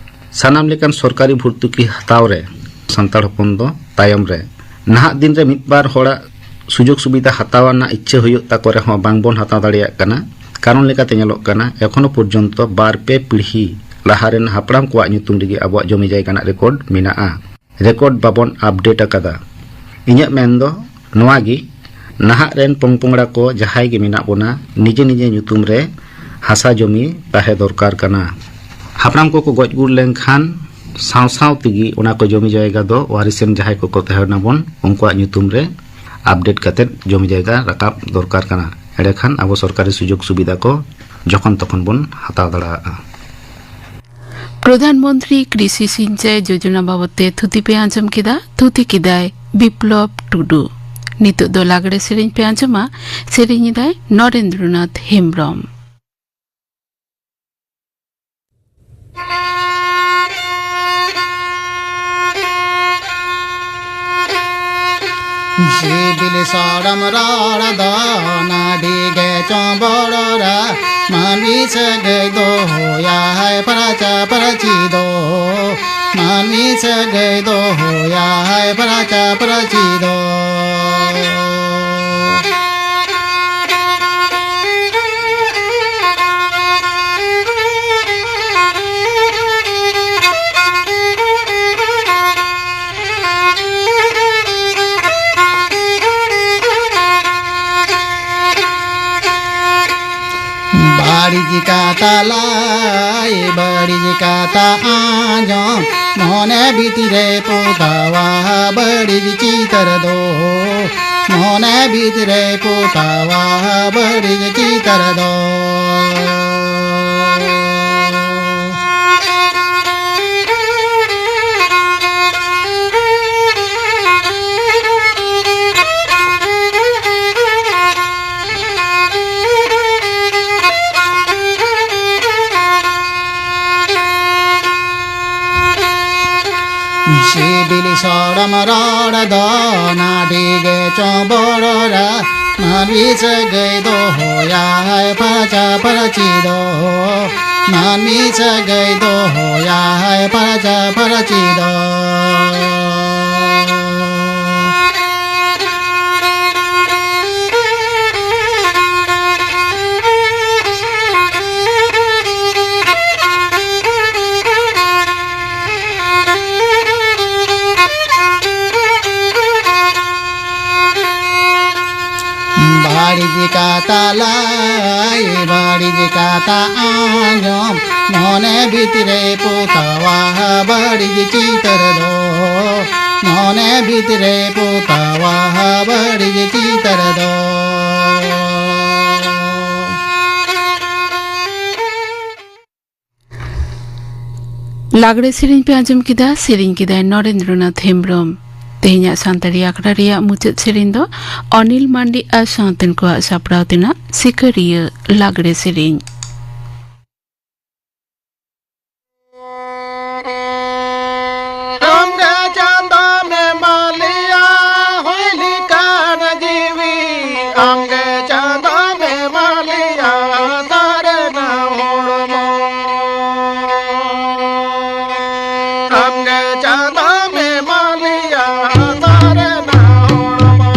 ᱥᱟᱱᱟᱢ ᱞᱮᱠᱟᱱ ᱥᱚᱨᱠᱟᱨᱤ ᱵᱷᱚᱨᱛᱩᱠᱤ ᱦᱟᱛᱟᱣ ᱨᱮ ᱥᱟᱱᱛᱟᱲ ᱦᱚᱯᱚᱱ ᱫᱚ ᱛᱟᱭᱚᱢ ᱨᱮ᱾ ᱱᱟᱦᱟᱜ ᱫᱤᱱ ᱨᱮ ᱢᱤᱫ ᱵᱟᱨ ᱦᱚᱲᱟᱜ ᱥᱩᱡᱳᱜᱽ ᱥᱩᱵᱤᱫᱷᱟ ᱦᱟᱛᱟᱣ ᱨᱮᱱᱟᱜ ᱤᱪᱪᱷᱟᱹ ᱦᱩᱭᱩᱜ ᱛᱟᱠᱚ ᱨᱮᱦᱚᱸ ᱵᱟᱝ ᱵᱚᱱ ᱦᱟᱛᱟᱣ ᱫᱟᱲᱮᱭᱟᱜ ᱠᱟᱱᱟ᱾ ᱠᱟᱨᱚᱱ ᱞᱮᱠᱟᱛᱮ ᱧᱮᱞᱚᱜ ᱠᱟᱱᱟ, ᱮᱠᱷᱚᱱᱳ ᱯᱚᱨᱡᱚᱱᱛᱚ ᱵᱟᱨ ᱯᱮ ᱯᱤᱲᱦᱤ ᱞᱟᱦᱟ ᱨᱮᱱ ᱦᱟᱯᱲᱟᱢ ᱠᱚᱣᱟᱜ ᱧᱩᱛᱩᱢ ᱨᱮᱜᱮ ᱟᱵᱚᱣᱟᱜ ᱡᱚᱢᱤ ᱡᱟᱭᱜᱟ ᱨᱮᱱᱟᱜ record ᱢᱮᱱᱟᱜᱼᱟ᱾ Record ᱵᱟᱵᱚᱱ update ᱟᱠᱟᱫᱟ᱾ ᱤᱧᱟᱹᱜ ᱢᱮᱱ ᱫᱚ ᱱᱚᱣᱟ ᱜᱮ, ᱱᱟᱦᱟᱜ ᱨᱮᱱ ᱯᱚᱝ ᱯᱚᱝᱲᱟ ᱠᱚ ᱡᱟᱦᱟᱸᱭ ᱜᱮ ᱢᱮᱱᱟᱜ ᱵᱚᱱᱟ, ᱱᱤᱡᱮ ᱱᱤᱡᱮ ᱧᱩᱛᱩᱢ ᱨᱮ ᱦᱟᱥᱟ ᱡᱚᱢᱤ ᱛᱟᱦᱮᱸ ᱫᱚᱨᱠᱟᱨ ᱠᱟᱱᱟ᱾ ᱦᱟᱯᱲᱟᱢ ᱠᱚᱠᱚ ᱜᱚᱡ ᱜᱩᱨ ᱞᱮᱱᱠᱷᱟᱱ ᱥᱟᱶ ᱥᱟᱶ ᱛᱮᱜᱮ ᱚᱱᱟ ᱠᱚ ᱡᱚᱢᱤ ᱡᱟᱭᱜᱟ ᱫᱚ ᱣᱟᱨᱤᱥ ᱨᱮᱱ ᱡᱟᱦᱟᱸᱭ ᱠᱚᱠᱚ ᱛᱟᱦᱮᱱᱟᱵᱚᱱ, ᱩᱱᱠᱩᱣᱟᱜ ᱧᱩᱛᱩᱢ ᱨᱮ update ᱠᱟᱛᱮᱫ ᱡᱚᱢᱤ ᱡᱟᱭᱜᱟ ᱨᱟᱠᱟᱵ ᱫᱚᱨᱠᱟᱨ ᱠᱟᱱᱟ᱾ ᱮᱸᱰᱮᱠᱷᱟᱱ ᱟᱵᱚ ᱥᱚᱨᱠᱟᱨᱤ ᱥᱩᱡᱳᱜᱽ ᱥᱩᱵᱤᱫᱷᱟ ᱠᱚ ᱡᱚᱠᱷᱚᱱ ᱛᱚᱠᱷᱚᱱ ᱵᱚᱱ ᱦᱟᱛᱟᱣ ᱫᱟᱲᱮᱭᱟᱜᱼᱟ᱾ ᱯᱨᱚᱫᱷᱟᱱ ᱢᱚᱱᱛᱨᱤ ᱠᱨᱤᱥᱤ ᱥᱤᱧᱪᱟᱭ ᱡᱳᱡᱚᱱᱟ ᱵᱟᱵᱚᱛ ᱛᱮ ᱛᱷᱩᱛᱤ ᱯᱮ ᱟᱸᱡᱚᱢ ᱠᱮᱫᱟ᱾ ᱛᱷᱩᱛᱤ ᱠᱮᱫᱟᱭ ᱵᱤᱯᱞᱚᱵ ᱴᱩᱰᱩ᱾ ᱱᱤᱛᱚᱜ ᱫᱚ ᱞᱟᱜᱽᱲᱮ ᱥᱮᱨᱮᱧ ᱯᱮ ᱟᱸᱡᱚᱢᱟ᱾ ᱥᱮᱨᱮᱧ ᱮᱫᱟᱭ ᱱᱚᱨᱮᱱᱫᱨᱚᱱᱟᱛᱷ ᱦᱮᱢᱵᱽᱨᱚᱢ᱾ ᱥᱤᱵᱤᱞ ᱥᱚᱲᱚᱢ ᱨᱚᱲ ᱫᱚ ᱱᱟᱹᱰᱤ ᱜᱮ ᱪᱚᱸᱵᱚᱲ ᱨᱮ, ᱢᱟᱹᱱᱢᱤ ᱥᱟᱹᱜᱟᱹᱭ ᱫᱚᱦᱚᱭᱟᱭ ᱯᱷᱟᱨᱪᱟ ᱯᱷᱟᱹᱨᱪᱤ ᱫᱚ, ᱢᱟᱹᱱᱢᱤ ᱥᱟᱹᱜᱟᱹᱭ ᱫᱚᱦᱚᱭᱟᱭ ᱯᱷᱟᱨᱪᱟ ᱯᱷᱟᱹᱨᱪᱤ ᱫᱚ᱾ ᱵᱟᱹᱲᱤᱡ ᱠᱟᱛᱷᱟ ᱞᱟᱹᱭ, ᱵᱟᱹᱲᱤᱡ ᱠᱟᱛᱷᱟ ᱟᱸᱡᱚᱢ, ᱢᱚᱱᱮ ᱵᱷᱤᱛᱨᱤ ᱨᱮ ᱯᱚᱛᱟᱣᱟ ᱵᱟᱹᱲᱤᱡ ᱪᱤᱛᱟᱹᱨ ᱫᱚ, ᱢᱚᱱᱮ ᱵᱷᱤᱛᱨᱤ ᱨᱮ ᱯᱚᱛᱟᱣᱟ ᱵᱟᱹᱲᱤᱡ ᱪᱤᱛᱟᱹᱨ ᱫᱚ᱾ ᱥᱤᱵᱤᱞ ᱥᱚᱲᱚᱢ ᱨᱚᱲ ᱫᱚ ᱱᱟᱹᱰᱤ ᱜᱮ ᱪᱚᱵᱚᱲ ᱨᱟ᱾ ᱢᱟᱹᱱᱢᱤ ᱥᱟᱹᱜᱟᱹᱭ ᱫᱚᱦᱚᱭᱟᱭ ᱯᱷᱟᱨᱪᱟ ᱯᱷᱟᱹᱨᱪᱤ ᱫᱚ᱾ ᱢᱟᱹᱱᱢᱤ ᱥᱟᱹᱜᱟᱹᱭ ᱫᱚᱦᱚᱭᱟᱭ ᱯᱷᱟᱨᱪᱟ ᱯᱷᱟᱹᱨᱪᱤ ᱫᱚ᱾ ᱵᱟᱹᱲᱤᱡ ᱠᱟᱛᱷᱟ ᱞᱟᱹᱭ, ᱵᱟᱹᱲᱤᱡ ᱠᱟᱛᱷᱟ ᱟᱸᱡᱚᱢ, ᱢᱚᱱᱮ ᱵᱷᱤᱛᱨᱮ ᱯᱚᱛᱟᱣᱟ ᱵᱟᱹᱲᱤᱡ ᱪᱤᱛᱟᱹᱨ ᱫᱚ, ᱢᱚᱱᱮ ᱵᱷᱤᱛᱨᱮ ᱯᱚᱛᱟᱣᱟ ᱵᱟᱹᱲᱤᱡ ᱪᱤᱛᱟᱹᱨ ᱫᱚ᱾ ᱞᱟᱜᱽᱲᱮ ᱥᱮᱨᱮᱧ ᱯᱮ ᱟᱸᱡᱚᱢ ᱠᱮᱫᱟ, ᱥᱮᱨᱮᱧ ᱠᱮᱫᱟᱭ ᱱᱚᱨᱮᱱᱫᱨᱚᱱᱟᱛᱷ ᱦᱮᱢᱵᱽᱨᱚᱢ᱾ ᱛᱮᱦᱮᱧᱟᱜ ᱥᱟᱱᱛᱟᱲᱤ ᱟᱠᱷᱲᱟ ᱨᱮᱭᱟᱜ ᱢᱩᱪᱟᱹᱫ ᱥᱮᱨᱮᱧ ᱫᱚ ᱚᱱᱤᱞ ᱢᱟᱱᱰᱤ ᱟᱨ ᱥᱟᱶᱛᱮᱱ ᱠᱚᱣᱟᱜ ᱥᱟᱯᱲᱟᱣ ᱛᱮᱱᱟᱜ ᱥᱤᱠᱟᱹᱨᱤᱭᱟᱹ ᱞᱟᱜᱽᱲᱮ ᱥᱮᱨᱮᱧ᱾ ᱟᱢᱜᱮ ᱪᱟᱸᱫᱚᱢ ᱮᱢᱟᱞᱮᱭᱟ ᱦᱩᱭ ᱞᱮᱠᱟᱱ ᱡᱤᱣᱤ, ᱟᱢᱜᱮ ᱪᱟᱸᱫᱚᱢ ᱮᱢᱟᱞᱮᱭᱟ ᱥᱟᱨᱱᱟ ᱦᱚᱲᱢᱚ᱾ ᱟᱢᱜᱮ ᱪᱟᱸᱫᱚᱢ ᱮᱢᱟᱞᱮᱭᱟ ᱥᱟᱨᱱᱟ ᱦᱚᱲᱢᱚ᱾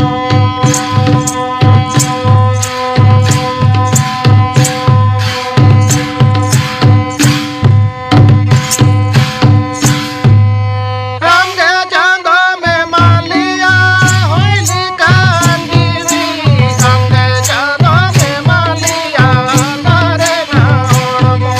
ᱟᱢᱜᱮ ᱪᱟᱸᱫᱚᱢ ᱮᱢᱟᱞᱮᱭᱟ ᱦᱩᱭ ᱞᱮᱠᱟᱱ ᱡᱤᱣᱤ, ᱟᱢᱜᱮ ᱪᱟᱸᱫᱚᱢ ᱮᱢᱟᱞᱮᱭᱟ ᱥᱟᱨᱱᱟ ᱦᱚᱲᱢᱚ᱾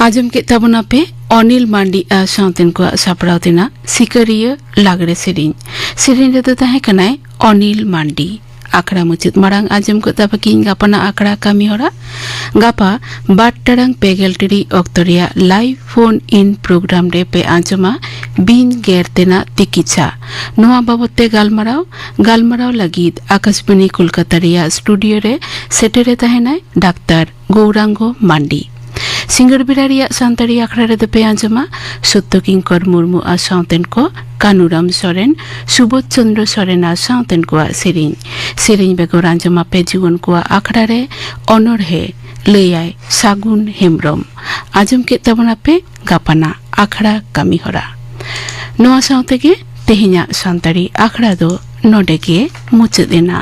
ᱟᱸᱡᱚᱢ ᱠᱮᱫ ᱛᱟᱵᱚᱱᱟᱯᱮ ᱚᱱᱤᱞ ᱢᱟᱱᱰᱤ ᱟᱨ ᱥᱟᱶᱛᱮᱱ ᱠᱚᱣᱟᱜ ᱥᱟᱯᱲᱟᱣ ᱛᱮᱱᱟᱜ ᱥᱤᱠᱟᱹᱨᱤᱭᱟᱹ ᱞᱟᱜᱽᱲᱮ ᱥᱮᱨᱮᱧ᱾ ᱥᱮᱨᱮᱧ ᱨᱮᱫᱚ ᱛᱟᱦᱮᱸ ᱠᱟᱱᱟᱭ ᱚᱱᱤᱞ ᱢᱟᱱᱰᱤ᱾ ᱟᱠᱷᱲᱟ ᱢᱩᱪᱟᱹᱫ ᱢᱟᱲᱟᱝ ᱟᱸᱡᱚᱢ ᱜᱚᱫ ᱛᱟᱯᱮ ᱠᱤᱧ ᱜᱟᱯᱟᱱᱟᱜ ᱟᱠᱷᱲᱟ ᱠᱟᱹᱢᱤ ᱦᱚᱨᱟ᱾ ᱜᱟᱯᱟ ᱵᱟᱨ ᱴᱟᱲᱟᱝ ᱯᱮ ᱜᱮᱞ ᱴᱤᱲᱤᱡ ᱚᱠᱛᱚ ᱨᱮᱭᱟᱜ live phone in program ᱨᱮ ᱯᱮ ᱟᱸᱡᱚᱢᱟ ᱵᱤᱱ ᱜᱮᱨ ᱛᱮᱱᱟᱜ ᱛᱤᱠᱤᱪᱷᱟ᱾ ᱱᱚᱣᱟ ᱵᱟᱵᱚᱛ ᱛᱮ ᱜᱟᱞᱢᱟᱨᱟᱣ, ᱜᱟᱞᱢᱟᱨᱟᱣ ᱞᱟᱹᱜᱤᱫ ᱟᱠᱟᱥᱵᱟᱱᱤ ᱠᱳᱞᱠᱟᱛᱟ ᱨᱮᱭᱟᱜ ᱥᱴᱩᱰᱤᱭᱳ ᱨᱮ ᱥᱮᱴᱮᱨᱮ ᱛᱟᱦᱮᱱᱟᱭ ᱰᱟᱠᱛᱟᱨ ᱜᱳᱣᱨᱟᱝᱜᱚ ᱢᱟᱱᱰᱤ᱾ ᱥᱤᱸᱜᱟᱹᱲ ᱵᱮᱲᱟ ᱨᱮᱭᱟᱜ ᱥᱟᱱᱛᱟᱲᱤ ᱟᱠᱷᱲᱟ ᱨᱮᱫᱚ ᱯᱮ ᱟᱸᱡᱚᱢᱟ ᱥᱚᱛᱛᱚ ᱠᱤᱝᱠᱚᱨ ᱢᱩᱨᱢᱩ ᱟᱨ ᱥᱟᱶᱛᱮᱱ ᱠᱚ, ᱠᱟᱱᱩᱨᱟᱢ ᱥᱚᱨᱮᱱ, ᱥᱩᱵᱳᱫᱷ ᱪᱚᱸᱫᱽᱨᱚ ᱥᱚᱨᱮᱱ ᱟᱨ ᱥᱟᱶᱛᱮᱱ ᱠᱚᱣᱟᱜ ᱥᱮᱨᱮᱧ᱾ ᱥᱮᱨᱮᱧ ᱵᱮᱜᱚᱨ ᱟᱸᱡᱚᱢᱟᱯᱮ ᱡᱩᱣᱟᱹᱱ ᱠᱚᱣᱟᱜ ᱟᱠᱷᱲᱟ ᱨᱮ ᱚᱱᱚᱬᱦᱮ ᱞᱟᱹᱭᱟᱭ ᱥᱟᱹᱜᱩᱱ ᱦᱮᱢᱵᱽᱨᱚᱢ᱾ ᱟᱸᱡᱚᱢ ᱠᱮᱫ ᱛᱟᱵᱚᱱᱟᱯᱮ ᱜᱟᱯᱟᱱᱟᱜ ᱟᱠᱷᱲᱟ ᱠᱟᱹᱢᱤ ᱦᱚᱨᱟ᱾ ᱱᱚᱣᱟ ᱥᱟᱶ ᱛᱮᱜᱮ ᱛᱮᱦᱮᱧᱟᱜ ᱥᱟᱱᱛᱟᱲᱤ ᱟᱠᱷᱲᱟ ᱫᱚ ᱱᱚᱰᱮ ᱜᱮ ᱢᱩᱪᱟᱹᱫ ᱮᱱᱟ᱾